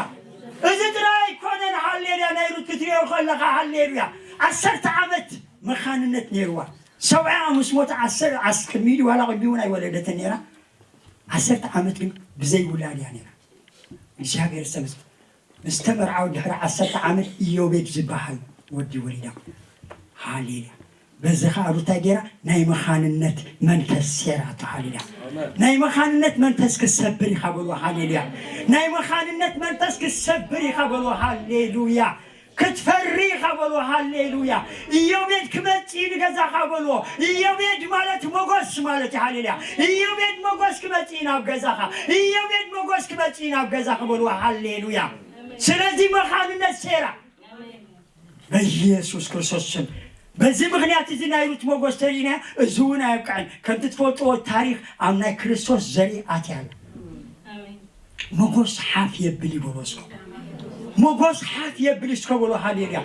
እዚ ጥራይ ኣይኮነን። ሃሌሉያ። ናይ ሩት ክትሪኦ ከለኻ፣ ሃሌሉያ፣ ዓሰርተ ዓመት መኻንነት ነይርዋ። ሰብኣያ ምስ ሞተ ዓሰር-፣ ዓስ-፣ ቅድሚ ኢዱ ዋላ ቅድሚ እውን ኣይወለደትን ነይራ። ዓሰርተ ዓመት ግን ብዘይ ውላድ እያ ነይራ። እግዚኣብሔር ዝተመስገነ። ምስ ተመርዓወት ድሕሪ ዓሰርተ ዓመት ኢዮቤድ ዝበሃል ወዲ ወሊዳ። ሃሌሉያ። በዚ ኸዓ ሩታ ገይራ ናይ መኻንነት መንፈስ ሴራቶ። ሃሌሉያ። ናይ መኻንነት መንፈስ ክትሰብር ኢኻ በልዎ። ሃሌሉያ። ናይ መኻንነት መንፈስ ክትሰብር ኢኻ በልዎ። ሃሌሉያ። ክትፈሪ ኢኻ በልዎ። ሃሌሉያ። ኢዮቤድ ክመጽእ እዩ ንገዛኻ በልዎ። ኢዮቤድ ማለት ሞጎስ ማለት እዩ። ሃሌሉያ። ኢዮቤድ ሞጎስ ክመጽእ እዩ ናብ ገዛኻ። ኢዮቤድ ሞጎስ ክመጽእ እዩ ናብ ገዛኻ በልዎ። ሃሌሉያ። ስለዚ መኻንነት ሴራ በኢየሱስ ክርስቶስ ስም። በዚ ምኽንያት እዚ ናይ ሩት ሞጎስ ተሪእና፣ እዚ እውን ኣየብቅዐን። ከምቲ ትፈልጥዎ ታሪኽ ኣብ ናይ ክርስቶስ ዘርኢ ኣትያ ኣላ። ሞጎስ ሓፍ የብል ይበሎ እስኮ። ሞጎስ ሓፍ የብል እስኮ በሎ። ሃሌሉያ።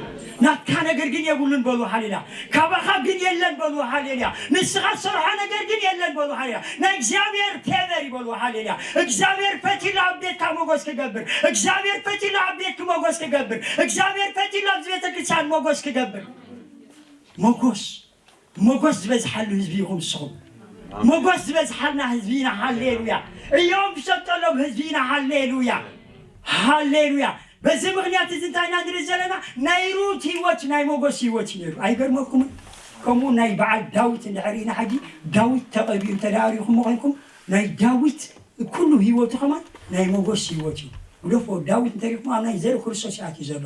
ናትካ ነገር ግን የብሉን በሎ። ሃሌሉያ። ካባኻ ግን የለን በሎ። ሃሌሉያ። ንስኻ ትሰርሖ ነገር ግን የለን በሎ። ሃሌሉያ። ናይ እግዚኣብሔር ፌቨር ይበሎ። ሃሌሉያ። እግዚኣብሔር ፈቲሉ ኣብ ቤትካ ሞጎስ ክገብር፣ እግዚኣብሔር ፈቲሉ ኣብ ቤትክ ሞጎስ ክገብር፣ እግዚኣብሔር ፈቲሉ ኣብዚ ቤተክርስትያን ሞጎስ ክገብር። ሞጎስ ሞጎስ ዝበዝሓሉ ህዝቢ ኢኹም ንስኹም። ሞጎስ ዝበዝሓልና ህዝቢ ኢና። ሃሌሉያ። እዮም ዝሸጠሎም ህዝቢ ኢና። ሃሌሉያ። ሃሌሉያ። በዚ ምኽንያት እዚ እንታይ ኢና ንርኢ ዘለና? ናይ ሩት ህይወት ናይ ሞጎስ ህይወት እዩ ነይሩ። ኣይገርመኩምን? ከምኡ ናይ በዓል ዳዊት እንድሕር ኢና፣ ሕጂ ዳዊት ተቐቢኡ እንተ ደኣ ርኢኹሞ ኮይንኩም፣ ናይ ዳዊት ኩሉ ህይወቱ ከማን ናይ ሞጎስ ህይወት እዩ። ግደፎ፣ ዳዊት እንተሪኹሞ ኣብ ናይ ዘርኢ ክርስቶስ እዩ ኣትዩ ዘሎ።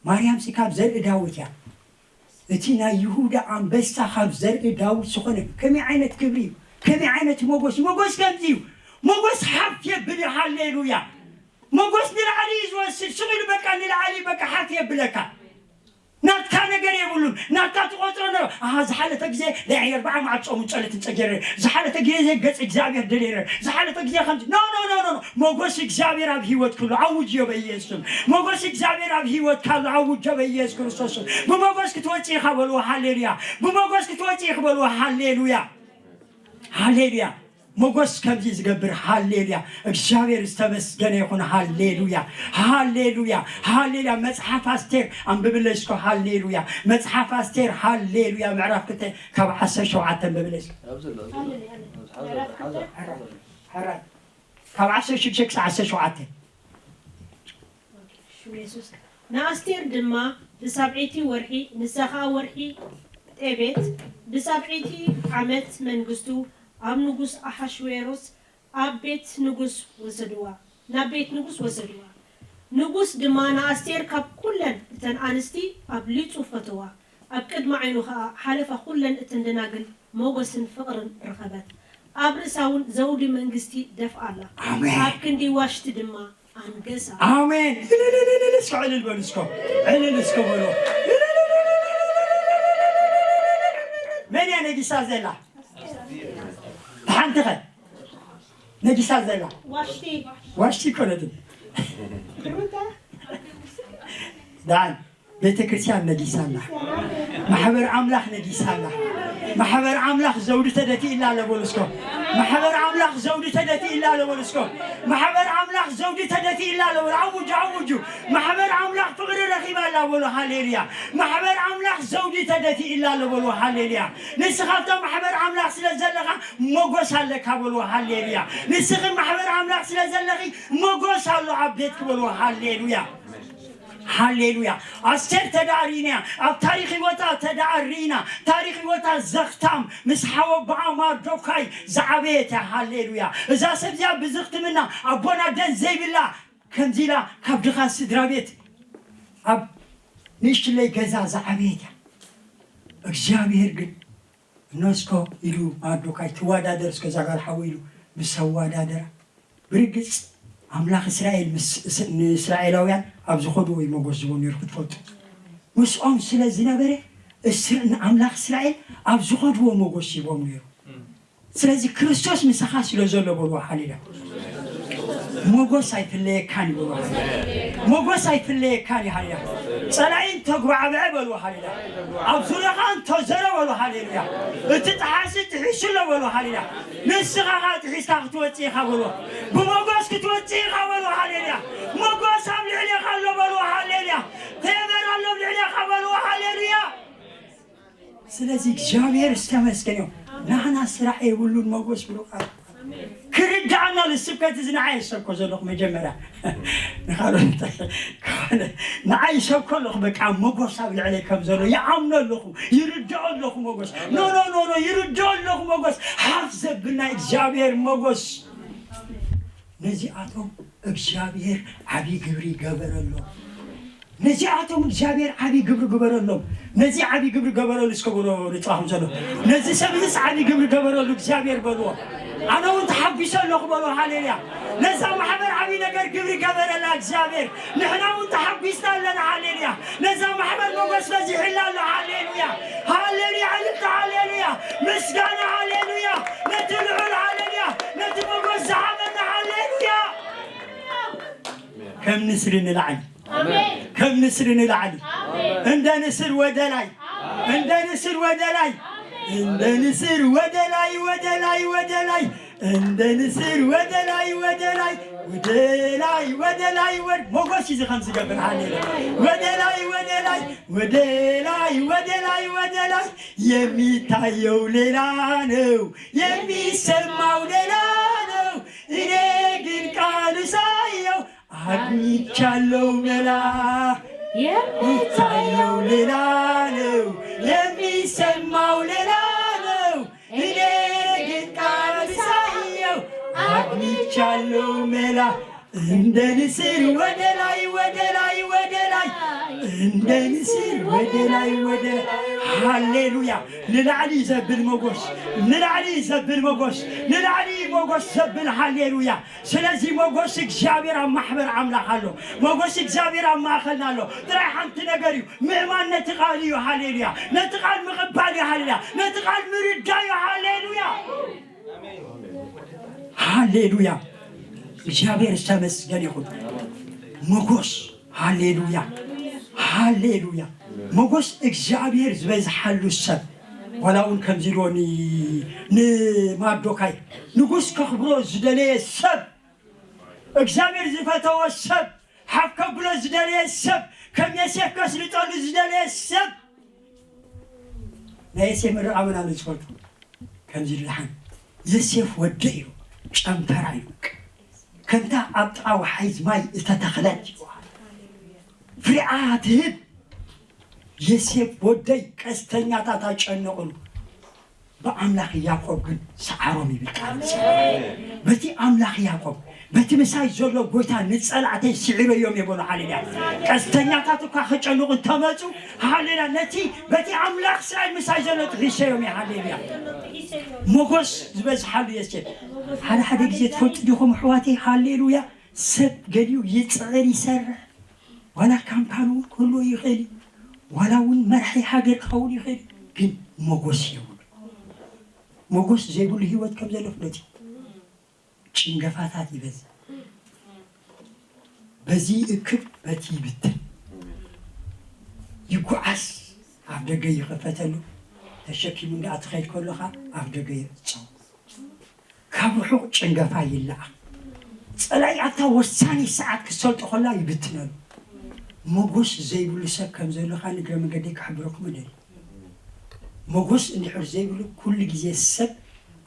ማርያም ሲ ካብ ዘርኢ ዳዊት እያ። እቲ ናይ ይሁዳ ኣንበሳ ካብ ዘርኢ ዳዊት ዝኾነ ከመይ ዓይነት ክብሪ እዩ? ከመይ ዓይነት ሞጎስ? ሞጎስ ከምዚ እዩ። ሞጎስ ሓፍ የብል እዩ። ሃሌሉያ። ሞጎስ ንላዕሊ እዩ ዝወስድ። ስቕ ኢሉ በቃ ንላዕሊ በቃ ሓፍ የብለካ። ናትካ ነገር የብሉን። ናትካ ትቆጽሮ ነ ኣሃ ዝሓለፈ ግዜ ናይ ኣርባዓ መዓልቲ ጾምን ጸሎትን ጸጊረ፣ ዝሓለፈ ግዜ ገጽ እግዚኣብሔር ደልየ፣ ዝሓለፈ ግዜ ከምዚ ኖ ኖ ኖ ኖ ኖ። ሞጎስ እግዚኣብሔር ኣብ ህይወት ክሉ ኣውጅዮ በኢየሱስ ስም። ሞጎስ እግዚኣብሔር ኣብ ህይወት ካሉ ኣውጆ በኢየሱስ ክርስቶስ ስም። ብሞጎስ ክትወጪ ኢኻ በልዎ። ሃሌሉያ። ብሞጎስ ክትወጪ ኢኺ በልዎ። ሃሌሉያ። ሃሌሉያ። ሞጎስ ከምዚ ዝገብር። ሃሌሉያ። እግዚኣብሔር ዝተመስገነ ይኹን። ሃሌሉያ። ሃሌሉያ። ሃሌሉያ። መጽሓፍ ኣስቴር ኣንብብለይ እስኮ። ሃሌሉያ። መጽሓፍ ኣስቴር ሃሌሉያ ምዕራፍ ክልተ ካብ ዓሰርተ ሸውዓተ ኣንብብለይ እስኮ። ኣብዚ ኣሎ፣ ኣብዚ ኣሎ። ኣብዚ ሓዛ፣ ሓዛ፣ ሓዛ። ሕራይ። ካብ ዓሰርተ ሽዱሽተ ክሳብ ዓሰርተ ሸውዓተ። ሽም የሱስ። ንኣስቴር ድማ ብሳብዐይቲ ወርሒ፣ ንሳ ኸኣ ወርሒ ጤቤት፣ ብሳብዐይቲ ዓመት መንግስቱ፣ ኣብ ንጉስ ኣሓሽዌሮስ ኣብ ቤት ንጉስ ወሰድዋ፣ ናብ ቤት ንጉስ ወሰድዋ። ንጉስ ድማ ንኣስቴር ካብ ኩለን እተን ኣንስቲ ኣብሊጹ ፈተዋ። ኣብ ቅድሚ ዓይኑ ኸኣ ሓለፋ ኩለን እተን ደናግል ሞገስን ፍቕርን ረኸበት። ኣብ ርእሳ እውን ዘውዲ መንግስቲ ደፍኣላ። ኣሜን። ኣብ ክንዲ ዋሽቲ ድማ ኣንገሳ። ኣሜን። እልልልልል እስከ ዕልል በሉ እስከ። ዕልል እስከ በሉ። መን እያ ነጊሳ ዘላ? ሓንቲ ኸ ነጊሳ ዘላ? ዋሽቲ። ዋሽቲ እኮ ነቲ። ሩታ። ዳን ቤተ ክርስቲያን ነጊሳላ። ማሕበር ኣምላኽ ነጊሳላ። ማሕበር ኣምላኽ ዘውዲ ተደፊእላ ኣሎ በሉ እስኮ። ማሕበር ኣምላኽ ዘውዲ ተደፊእላ ኣሎ በሉ እስኮ። ማሕበር ኣምላኽ ዘውዲ ተደፊእላ ኣሎ በሉ። ኣውጁ፣ ኣውጁ። ማሕበር ኣምላኽ ፍቕሪ ረኺባ ኣላ በሉ። ሃሌሉያ። ማሕበር ኣምላኽ ዘውዲ ተደፊእላ ኣሎ በሉ። ሃሌሉያ። ንስኻ ኣብታ ማሕበር ኣምላኽ ስለ ዘለኻ ሞጎስ ኣለካ በሉ። ሃሌሉያ። ንስኺ ማሕበር ኣምላኽ ስለ ዘለኺ ሞጎስ ኣሎ ኣብ ቤትኪ በሉ። ሃሌሉያ። ሃሌሉያ። ኣስቴር ተዳእሪና፣ ኣብ ታሪኽ ህይወታ ተዳእሪና፣ ታሪኽ ህይወታ ዘኽታም ምስ ሓወ ብኣ ማርዶካይ ዝዓበየት እያ። ሃሌሉያ። እዛ ሰብ እዚኣ ብዝኽትምና ኣቦና ደን ዘይብላ ከምዚ ኢላ ካብ ድኻ ስድራ ቤት ኣብ ንእሽትለይ ገዛ ዝዓበየት እያ። እግዚኣብሔር ግን እነስኮ ኢሉ ማርዶካይ ትወዳደር እስከ እዛ ጓል ሓወይ ኢሉ ምስ ኣወዳደራ ብርግጽ ኣምላኽ እስራኤል ምስ እስ- ንእስራኤላውያን ኣብ ዝኸድዎ እዩ መጎስ ዝቦ ነይሩ ክትፈልጡ። ምስኦም ስለ ዝነበረ እስ- ንኣምላኽ እስራኤል ኣብ ዝኸድዎ መጎስ ይቦም ነይሩ። ስለዚ ክርስቶስ ምሳኻ ስለ ዘሎ በልዎ። ሃሌሉያ። ሞጎስ ኣይፍለየካን ይበልዎ። ሃሌሉያ። ሞጎስ ኣይፍለየካን እዩ። ሃሌሉያ። ጸላኢ እንተጉባዕብዐ በልዎ። ሃሌሉያ። ኣብ ዙርያኻ እንተዘረ በልዎ። ሃሌሉያ። እቲ ጠሓሲ ጥሒሱ ኣሎ በልዎ። ሃሌሉያ። ንስኻ ኸኣ ጥሒስካ ክትወጽእ ኢኻ በልዎ። ብሞጎስ ክትወጽእ ኢኻ በልዎ። ሃሌሉያ። ሞጎስ ኣብ ልዕሌኻ ኣሎ በልዎ። ሃሌሉያ። ፌቨር ኣሎ ኣብ ልዕሌኻ በልዎ። ሃሌሉያ። ስለዚ እግዚኣብሔር ዝተመስገን እዩ። ናህና ስራሕ የብሉን ሞጎስ ብሎ ቃል ክርዳእና ልስብከት እዚ ንዓይ የሰብኮ ዘለኹ መጀመርያ ንኻልኦት ንዓይ ይሰብኮ ኣለኹ፣ በቃ መጎስ ኣብ ልዕለይ ከም ዘሎ ይኣምኖ ኣለኹ፣ ይርድኦ ኣለኹ መጎስ። ኖ፣ ኖ፣ ኖ፣ ኖ፣ ይርድኦ ኣለኹ መጎስ። ሓፍ ዘብል ናይ እግዚኣብሔር መጎስ። ነዚኣቶም እግዚኣብሔር ዓብዪ ግብሪ ይገበረሎም። ነዚኣቶም እግዚኣብሔር ዓብዪ ግብሪ ግበረሎም። ነዚ ዓብዪ ግብሪ ገበረሉ እስከ በሎ ንጥራኹም ዘሎ። ነዚ ሰብ እዚስ ዓብዪ ግብሪ ገበረሉ እግዚኣብሔር በልዎ። ኣነ እውን ተሓጒሰ ኣለኹ በልዎ። ሃሌሉያ። ነዛ ማሕበር ዓብዪ ነገር ግብሪ ገበረላ እግዚኣብሔር። ንሕና እውን ተሓጒስና ኣለና። ሃሌሉያ። ነዛ ማሕበር መጎስ በዚሕላ ኣሎ። ሃሌሉያ። ሃሌሉያ። ዕልልታ። ሃሌሉያ። ምስጋና። ሃሌሉያ። ነቲ ልዑል። ሃሌሉያ። ነቲ መጎስ ዝሃበና። ሃሌሉያ። ከም ንስሪ ንላዕሊ። ኣሜን። ከም ንስሪ ንላዕሊ። ኣሜን። እንደ ንስር ወደ ላይ። ኣሜን። እንደ ንስር ወደ ላይ። ኣሜን። እንደ ንስር ወደ ላይ፣ ወደ ላይ፣ ወደ ላይ። እንደ ንስር ወደ ላይ፣ ወደ ላይ፣ ወደ ላይ፣ ወደ ላይ፣ ወደ ሞጎስ እዩ ከም ዝገብር። ሃሌሉያ። ወደ ላይ፣ ወደ ላይ፣ ወደ ላይ፣ ወደ ላይ፣ ወደ ላይ። የሚታየው ሌላ ነው፣ የሚሰማው ሌላ ነው። እኔ ግን ቃል ሳየው አግኝቻለሁ መላ። የሚታየው ሌላ ነው፣ የሚሰማው ሌላ ነው። እኔ ግን ቃል ሳየው አግኝቻለሁ መላ። እንደ ንስር ወደ ላይ፣ ወደ ላይ፣ ወደ ላይ፣ እንደ ንስር ወደ ላይ፣ ወደ ላይ። ሃሌሉያ። ንላዕሊ ዘብል መጎስ፣ ንላዕሊ ዘብል መጎስ፣ ንላዕሊ መጎስ ዘብል። ሃሌሉያ። ስለዚ መጎስ እግዚኣብሔር ኣብ ማሕበር ኣምላኽ ኣሎ። መጎስ እግዚኣብሔር ኣብ ማእኸልና ኣሎ። ጥራይ ሓንቲ ነገር እዩ፣ ምእማን ነቲ ቃል እዩ። ሃሌሉያ። ነቲ ቃል ምቕባል እዩ። ሃሌሉያ። ነቲ ቃል ምርዳእ እዩ። ሃሌሉያ። ሃሌሉያ። እግዚኣብሔር ዝተመስገን ይኹን። መጎስ። ሃሌሉያ። ሃሌሉያ። መጎስ እግዚኣብሔር ዝበዝሓሉ ሰብ። ዋላ እውን ከምዚ ኢልዎ ን-፣ ንማርዶካይ፣ ንጉስ ከኽብሮ ዝደለየ ሰብ፣ እግዚኣብሔር ዝፈተዎ ሰብ፣ ሓፍ ከብሎ ዝደለየ ሰብ፣ ከም ዮሴፍ ከስልጠሉ ዝደለየ ሰብ። ናይ ዮሴፍ ምርቓ መን ኣሎ ዝፈልጦ? ከምዚ ኢሉ ደሓን፣ ዮሴፍ ወደይ እዩ፣ ጨንፈራ እዩ፣ ከምታ ኣብ ጥቓ ወሓይዝ ማይ እተተኽለት እዩ። ፍሬኣ ትህብ። ዮሴፍ ወደይ ቀስተኛታት ኣጨነቑሉ፣ ብኣምላኽ ያዕቆብ ግን ሰዓሮም ይብል ቃል። በቲ ኣምላኽ ያዕቆብ፣ በቲ ምሳይ ዘሎ ጎይታ ንጸላእተይ ስዒረዮም እየ በሎ። ሃሌሉያ። ቀስተኛታት እኳ ክጨንቑ እንተመጹ፣ ሃሌሉያ፣ ነቲ በቲ ኣምላኽ እስራኤል ምሳይ ዘሎ ጥሒሰዮም እየ። ሃሌሉያ። ሞጎስ ዝበዝሓሉ ዮሴፍ። ሓደ ሓደ ግዜ ትፈልጡ ዲኹም ኣሕዋተይ? ሃሌሉያ። ሰብ ገሊኡ ይጽዕር ይሰርሕ፣ ዋላ ካምፓኒ እውን ክህልዎ ይኽእል እዩ፣ ዋላ እውን መራሒ ሃገር ክኸውን ይኽእል እዩ፣ ግን ሞጎስ የብሉ። ሞጎስ ዘይብሉ ህይወት ከም ዘሎ ፍለጥ። ጭንገፋታት ይበዝሕ። በዚ ይእክብ፣ በቲ ይብትን። ይጓዓዝ፣ ኣፍ ደገ ይኸፈተሉ፣ ተሸኪሙ እንዳኣ ትኸይድ ከለኻ ኣፍ ደገ ይዕጸው። ካብ ርሑቕ ጭንገፋ ይለኣኽ። ጸላኢ ኣብታ ወሳኒ ሰዓት ክሰልጦ ከላ ይብትነሉ። መጎስ ዘይብሉ ሰብ ከም ዘሎ ኸኣ ንእግረ መንገደይ ክሕብረኩም እደሊ። መጎስ እንድሕር ዘይብሉ ኩሉ ግዜ ሰብ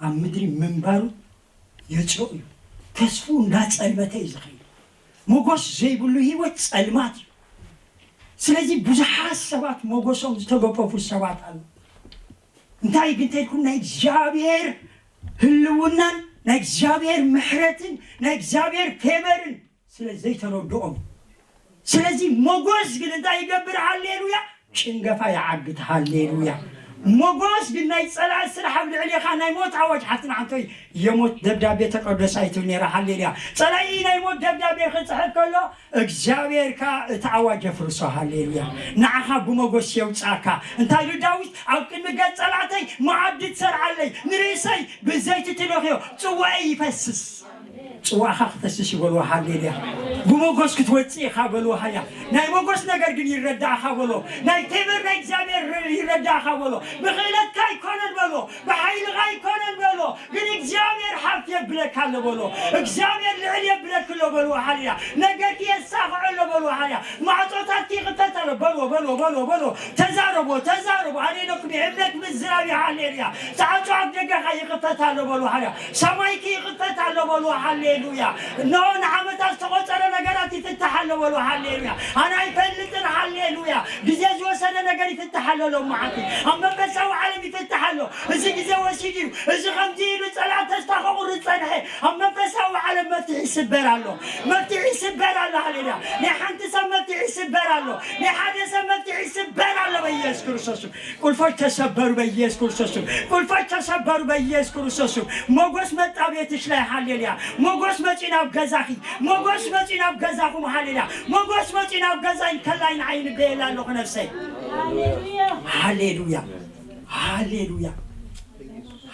ኣብ ምድሪ ምንባሩ የጽሮ እዩ። ተስፉ እንዳጸልመተ እዩ ዝኸይድ። መጎስ ዘይብሉ ህይወት ጸልማት እዩ። ስለዚ ብዙሓት ሰባት መጎሶም ዝተገፈፉ ሰባት ኣለዉ። እንታይ ግን ተልኩም ናይ እግዚኣብሔር ህልውናን ናይ እግዚኣብሔር ምሕረትን ናይ እግዚኣብሔር ፌቨርን ስለ ዘይተረድኦም። ስለዚ መጎስ ግን እንታይ ይገብር? ሃሌሉያ! ጭንገፋ ይዓግት። ሃሌሉያ! መጎስ ግን ናይ ጸላኢ ስራሕ ኣብ ልዕሌኻ ናይ ሞት ኣዋጅ፣ ሓፍትና ሓንቶይ፣ የሞት ደብዳቤ ተቀደስ ኣይትብል ነይራ። ሃሌሉያ! ጸላኢ ናይ ሞት ደብዳቤ ክጽሕፍ ከሎ እግዚኣብሔር ከኣ እቲ ኣዋጅ የፍርሶ። ሃሌሉያ! ንዓኻ ብመጎስ የውጻካ። እንታይ ኢሉ ዳዊት? ኣብ ቅድሚ ገጽ ጸላእተይ መኣዲ ትሰርዓለይ፣ ንርእሰይ ብዘይቲ ትለኽዮ፣ ጽዋኤ ይፈስስ። ጽዋእኻ ክፈስስ ይበልዎ። ሃሌሉያ! ብመጎስ ክትወጽእ ኢኻ በልዎ። ሃያ ናይ መጎስ ነገር ግን ይረዳእኻ በሎ። ናይ ቴምር ናይ እግዚኣብሔር ይረዳእኻ በሎ። ብኽእለትካ ኣይኮነን በሎ። ብሓይልኻ ኣይኮነን በሎ። ግን እግዚኣብሔር ሓፍ የብለካ ኣሎ በሎ። እግዚኣብሔር ልዕል የብለክ ኣሎ በልዎ። ሃሌሉያ! ነገርኪ የሳኽዖ ኣሎ በልዎ። ሃሌሉያ! ማዕጾታት ይኽፈታ በልዎ፣ በልዎ፣ በልዎ፣ በልዎ። ተዛረቦ፣ ተዛረቦ። ኣነ ኢለኩም እየ፣ እምነት ምዝራብ እዩ። ሃሌሉያ። ጻዕጻዕ ደገኻ ይኽፈት ኣሎ በልዎ። ሃሌሉያ። ሰማይኪ ይኽፈት ኣሎ በልዎ። ሃሌሉያ። እነሆ ንዓመታት ዝተቖጸረ ነገራት ይፍታሕ ኣሎ በልዎ። ሃሌሉያ። ኣነ ኣይፈልጥን። ሃሌሉያ። ግዜ ዝወሰደ ነገር ይፍታሕ ኣሎ ሎማዓንቲ። ኣብ መንፈሳዊ ዓለም ይፍታሕ ኣሎ። እዚ ግዜ ወሲዱ እዩ። እዚ ከምዚ ኢሉ ጸላእ ተስፋ ከቑርጽ ጸንሐ። ኣብ መንፈሳዊ ዓለም መፍትሒ ይስበር ኣሎ። መፍትሒ ይስበር ኣሎ። ሃሌሉያ። ናይ ሓንቲ ሰብ መፍትሒ ይስበር ኣሎ። ናይ ሓደ ሰብ መፍትሒ ይስበር ኣሎ በኢየሱስ ክርስቶስ ስም። ቁልፎች ተሰበሩ በኢየሱስ ክርስቶስ ስም። ቁልፎች ተሰበሩ በኢየሱስ ክርስቶስ ስም። ሞገስ መጣ ቤትሽ ላይ። ሃሌሉያ። ሞገስ መጺ ናብ ገዛኺ። ሞገስ መጺ ናብ ገዛኹም። ሃሌሉያ። ሞገስ መጺ ናብ ገዛይ ከላይ ንዓይ ንበየላ ኣለኹ ነፍሰይ። ሃሌሉያ። ሃሌሉያ።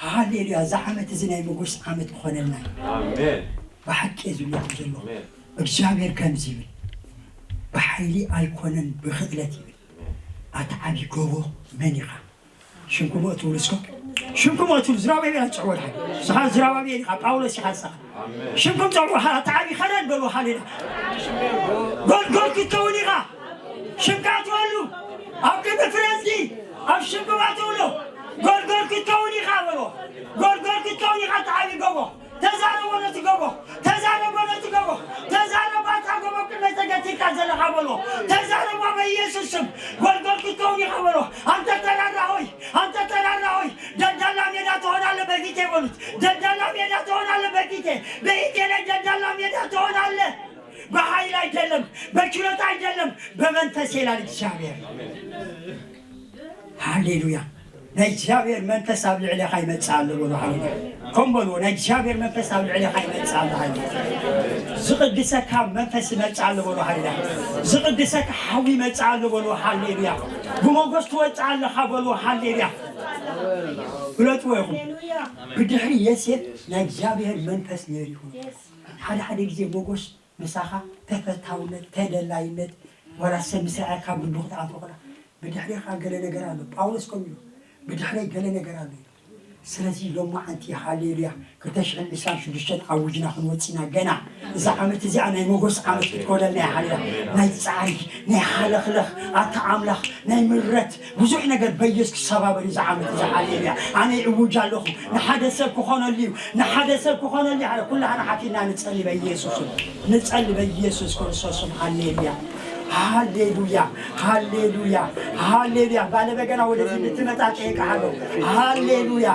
ሃሌሉያ። እዛ ዓመት እዚ ናይ ሞገስ ዓመት ክኾነልና እዩ። ኣሜን። ብሓቂ እየ ዝብለኩም ዘለኹ። ኣሜን። እግዚኣብሔር ከምዚ ይብል፣ "ብሓይሊ ኣይኮነን ብኽእለት" ይብል። ኣቲ ዓብዪ ጎቦ መን ኢኻ? ሽምኩም እትብሉ እስከ? ሽምኩም እትብሉ ዝራባቤል ኣጽዕዎ ድሓን። ንስኻ ዝራባቤል ኢኻ፣ ጳውሎስ ኢኻ ንስኻ። ኣሜን። ሽምኩም ጸውዑ፣ ኣቲ ዓብዪ ኸረን በሉ፣ ሃሌሉያ። ጎልጎል ክትከውን ኢኻ። ሽምካ ትበሉ። ኣብ ቅድሚ ፍረዝጊ፣ ኣብ ሽምኩም ኣትብሉ። ጎልጎል ክትከውን ኢኻ በሎ። ጎልጎል ክትከውን ኢኻ፣ ኣቲ ዓብዪ ጎቦ። ተዛረቦ ነቲ ጎቦ፣ ተዛረቦ ነቲ ጎቦ፣ ተዛረቦ ኣታ ጎቦ ቅድመይ ተገቲርካ ዘለኻ በሎ። ተዛረቦ በኢየሱስ ስም። ጎልጎል ክትከውን ኢኻ በሎ። አንተ ተራራ ሆይ፣ አንተ ተራራ ሆይ፣ ደልዳላ ሜዳ ትሆናለህ በፊቴ በሉት። ደልዳላ ሜዳ ትሆናለህ በፊቴ። በፊቴ ላይ ደልዳላ ሜዳ ትሆናለህ። በኃይል አይደለም፣ በችሎታ አይደለም፣ በመንፈስ ይላል እግዚአብሔር። ሃሌሉያ። ናይ እግዚኣብሔር መንፈስ ኣብ ልዕሌኻ ይመጽእ ኣሎ በሉ። ሃሌሉያ። ከም በልዎ፣ ናይ እግዚኣብሔር መንፈስ ኣብ ልዕሌኻ ይመጽእ ኣሎ። ሃሌሉያ። ዝቕድሰካ መንፈስ ይመጽእ ኣሎ በሉ። ሃሌሉያ። ዝቕድሰካ ሓዊ ይመጽእ ኣሎ በሉ። ሃሌሉያ። ብሞገስ ትወጽእ ኣለኻ በሉ። ሃሌሉያ። ፍለጥዎ ኢኹም። ብድሕሪ የሴፍ ናይ እግዚኣብሔር መንፈስ ነይሩ ይኹን። ሓደ ሓደ ግዜ ሞገስ ምሳኻ ተፈታውነት፣ ተደላይነት፣ ዋላ ሰብ ምስ ረኣየካ ኣብ ልቡ ክትኣትዎ ከላ፣ ብድሕሬኻ ገለ ነገር ኣሎ። ጳውሎስ ከምኡ ኢሉ፣ "ብድሕረይ ገለ ነገር ኣሎ" ኢሉ። ስለዚ ሎማዓንቲ፣ ሃሌሉያ፣ ክልተ ሽሕን ዕስራን ሽዱሽተን ኣዊጅና ክንወጽእ ኢና። ገና እዛ ዓመት እዚኣ ናይ ሞጎስ ዓመት ክትኮነልና እያ። ሃሌሉያ። ናይ ጻዕሪ፣ ናይ ሃለኽለኽ፣ ኣታ ኣምላኽ፣ ናይ ምረት፣ ብዙሕ ነገር በየሱስ ክሰባበር እዩ እዚ ዓመት እዚ። ሃሌሉያ። ኣነ ይእውጅ ኣለኹ። ንሓደ ሰብ ክኾነሉ እዩ። ንሓደ ሰብ ክኾነሉ እዩ። ኩላህና ሓፊና ንጸሊ በኢየሱስ ስም። ንጸሊ በኢየሱስ ክርስቶስ ስም። ሃሌሉያ። ሃሌሉያ። ሃሌሉያ። ሃሌሉያ። ባለ በገና ወደዚህ እንድትመጣ ጠይቀሃለሁ። ሃሌሉያ።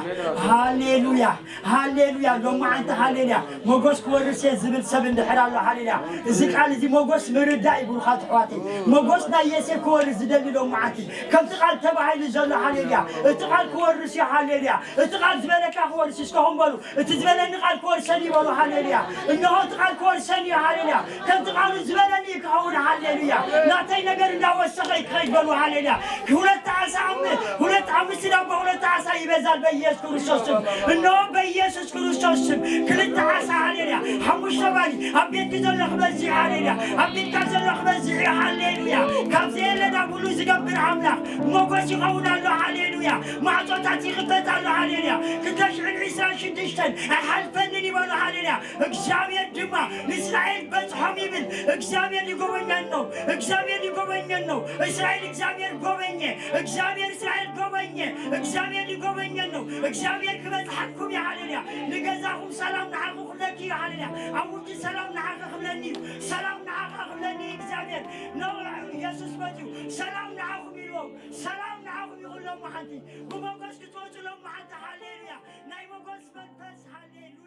ሃሌሉያ። ሃሌሉያ። ሎማዓንቲ ሃሌሉያ። ሞጎስ ክወርስ እየ ዝብል ሰብ እንድሕር ኣሎ፣ ሃሌሉያ። እዚ ቃል እዚ ሞጎስ ምርዳእ እዩ፣ ብሩኻት ኣሕዋተይ። ሞጎስ ናይ የሴፍ ክወርስ ዝደሊ ሎማዓንቲ። ከምቲ ቃል ተባሂሉ ዘሎ፣ ሃሌሉያ። እቲ ቃል ክወርስ እዩ፣ ሃሌሉያ። እቲ ቃል ዝበለካ ክወርስ እዩ። እስከ ኹም በሉ፣ "እቲ ዝበለኒ ቃል ክወርሰኒ" በሉ፣ ሃሌሉያ። እነሆ እቲ ቃል ክወርሰኒ እዩ፣ ሃሌሉያ። ከምቲ ቃሉ ዝበለኒ እዩ ክኸውን፣ ሃሌሉያ። ናተይ ነገር እንዳወሰኸ ይክኸድ በሉ፣ ሃሌሉያ። ሁለት ዓሳ፣ ኣም-፣ ሁለት፣ ኣምስት ዳቦ፣ ሁለት ዓሳ ይበዛል በኢየሱስ ክርስቶስ ስም። እነሆ በኢየሱስ ክርስቶስ ስም ክልተ ዓሳ፣ ሃሌሉያ፣ ሓሙሽተ ባኒ ኣብ ቤትኪ ዘሎ ክበዝሕ፣ ሃሌሉያ፣ ኣብ ቤትካ ዘሎ ክበዝሕ፣ ሃሌሉያ። ካብ ዘየለ ናብ ኩሉ ዝገብር ኣምላኽ ሞጎስ ይኸውን ኣሎ፣ ሃሌሉያ። ማዕጾታት ይኽፈት ኣሎ፣ ሃሌሉያ። ክልተ ሽሕን ዕስራን ሽዱሽተን ኣይሓልፈንን ይበሉ፣ ሃሌሉያ። እግዚኣብሔር ድማ ንእስራኤል በጽሖም ይብል። እግዚኣብሔር ሊጎበኛን ነው። እግዚኣብሔር ሊጎበኘን ነው። እስራኤል እግዚአብሔር ጎበኘ። እግዚአብሔር እስራኤል ጎበኘ። እግዚአብሔር ሊጎበኘን ነው። እግዚኣብሔር ክበጽሓኩም እዩ። ሃሌሉያ። ንገዛኹም ሰላም ንዓኹ ክብለኪ እዩ። ሃሌሉያ። ኣብ ውጭ ሰላም ንዓኺ ክብለኒ እዩ። ሰላም ንዓኻ ክብለኒ እዩ እግዚኣብሔር። ነው ኢየሱስ መጺኡ። ሰላም ንዓኹም ኢልዎም። ሰላም ንዓኹም ይኹን ሎማዓንቲ። ብሞገስ ክትወጹ ሎማዓንቲ። ሃሌሉያ። ናይ ሞገስ መንፈስ። ሃሌሉያ።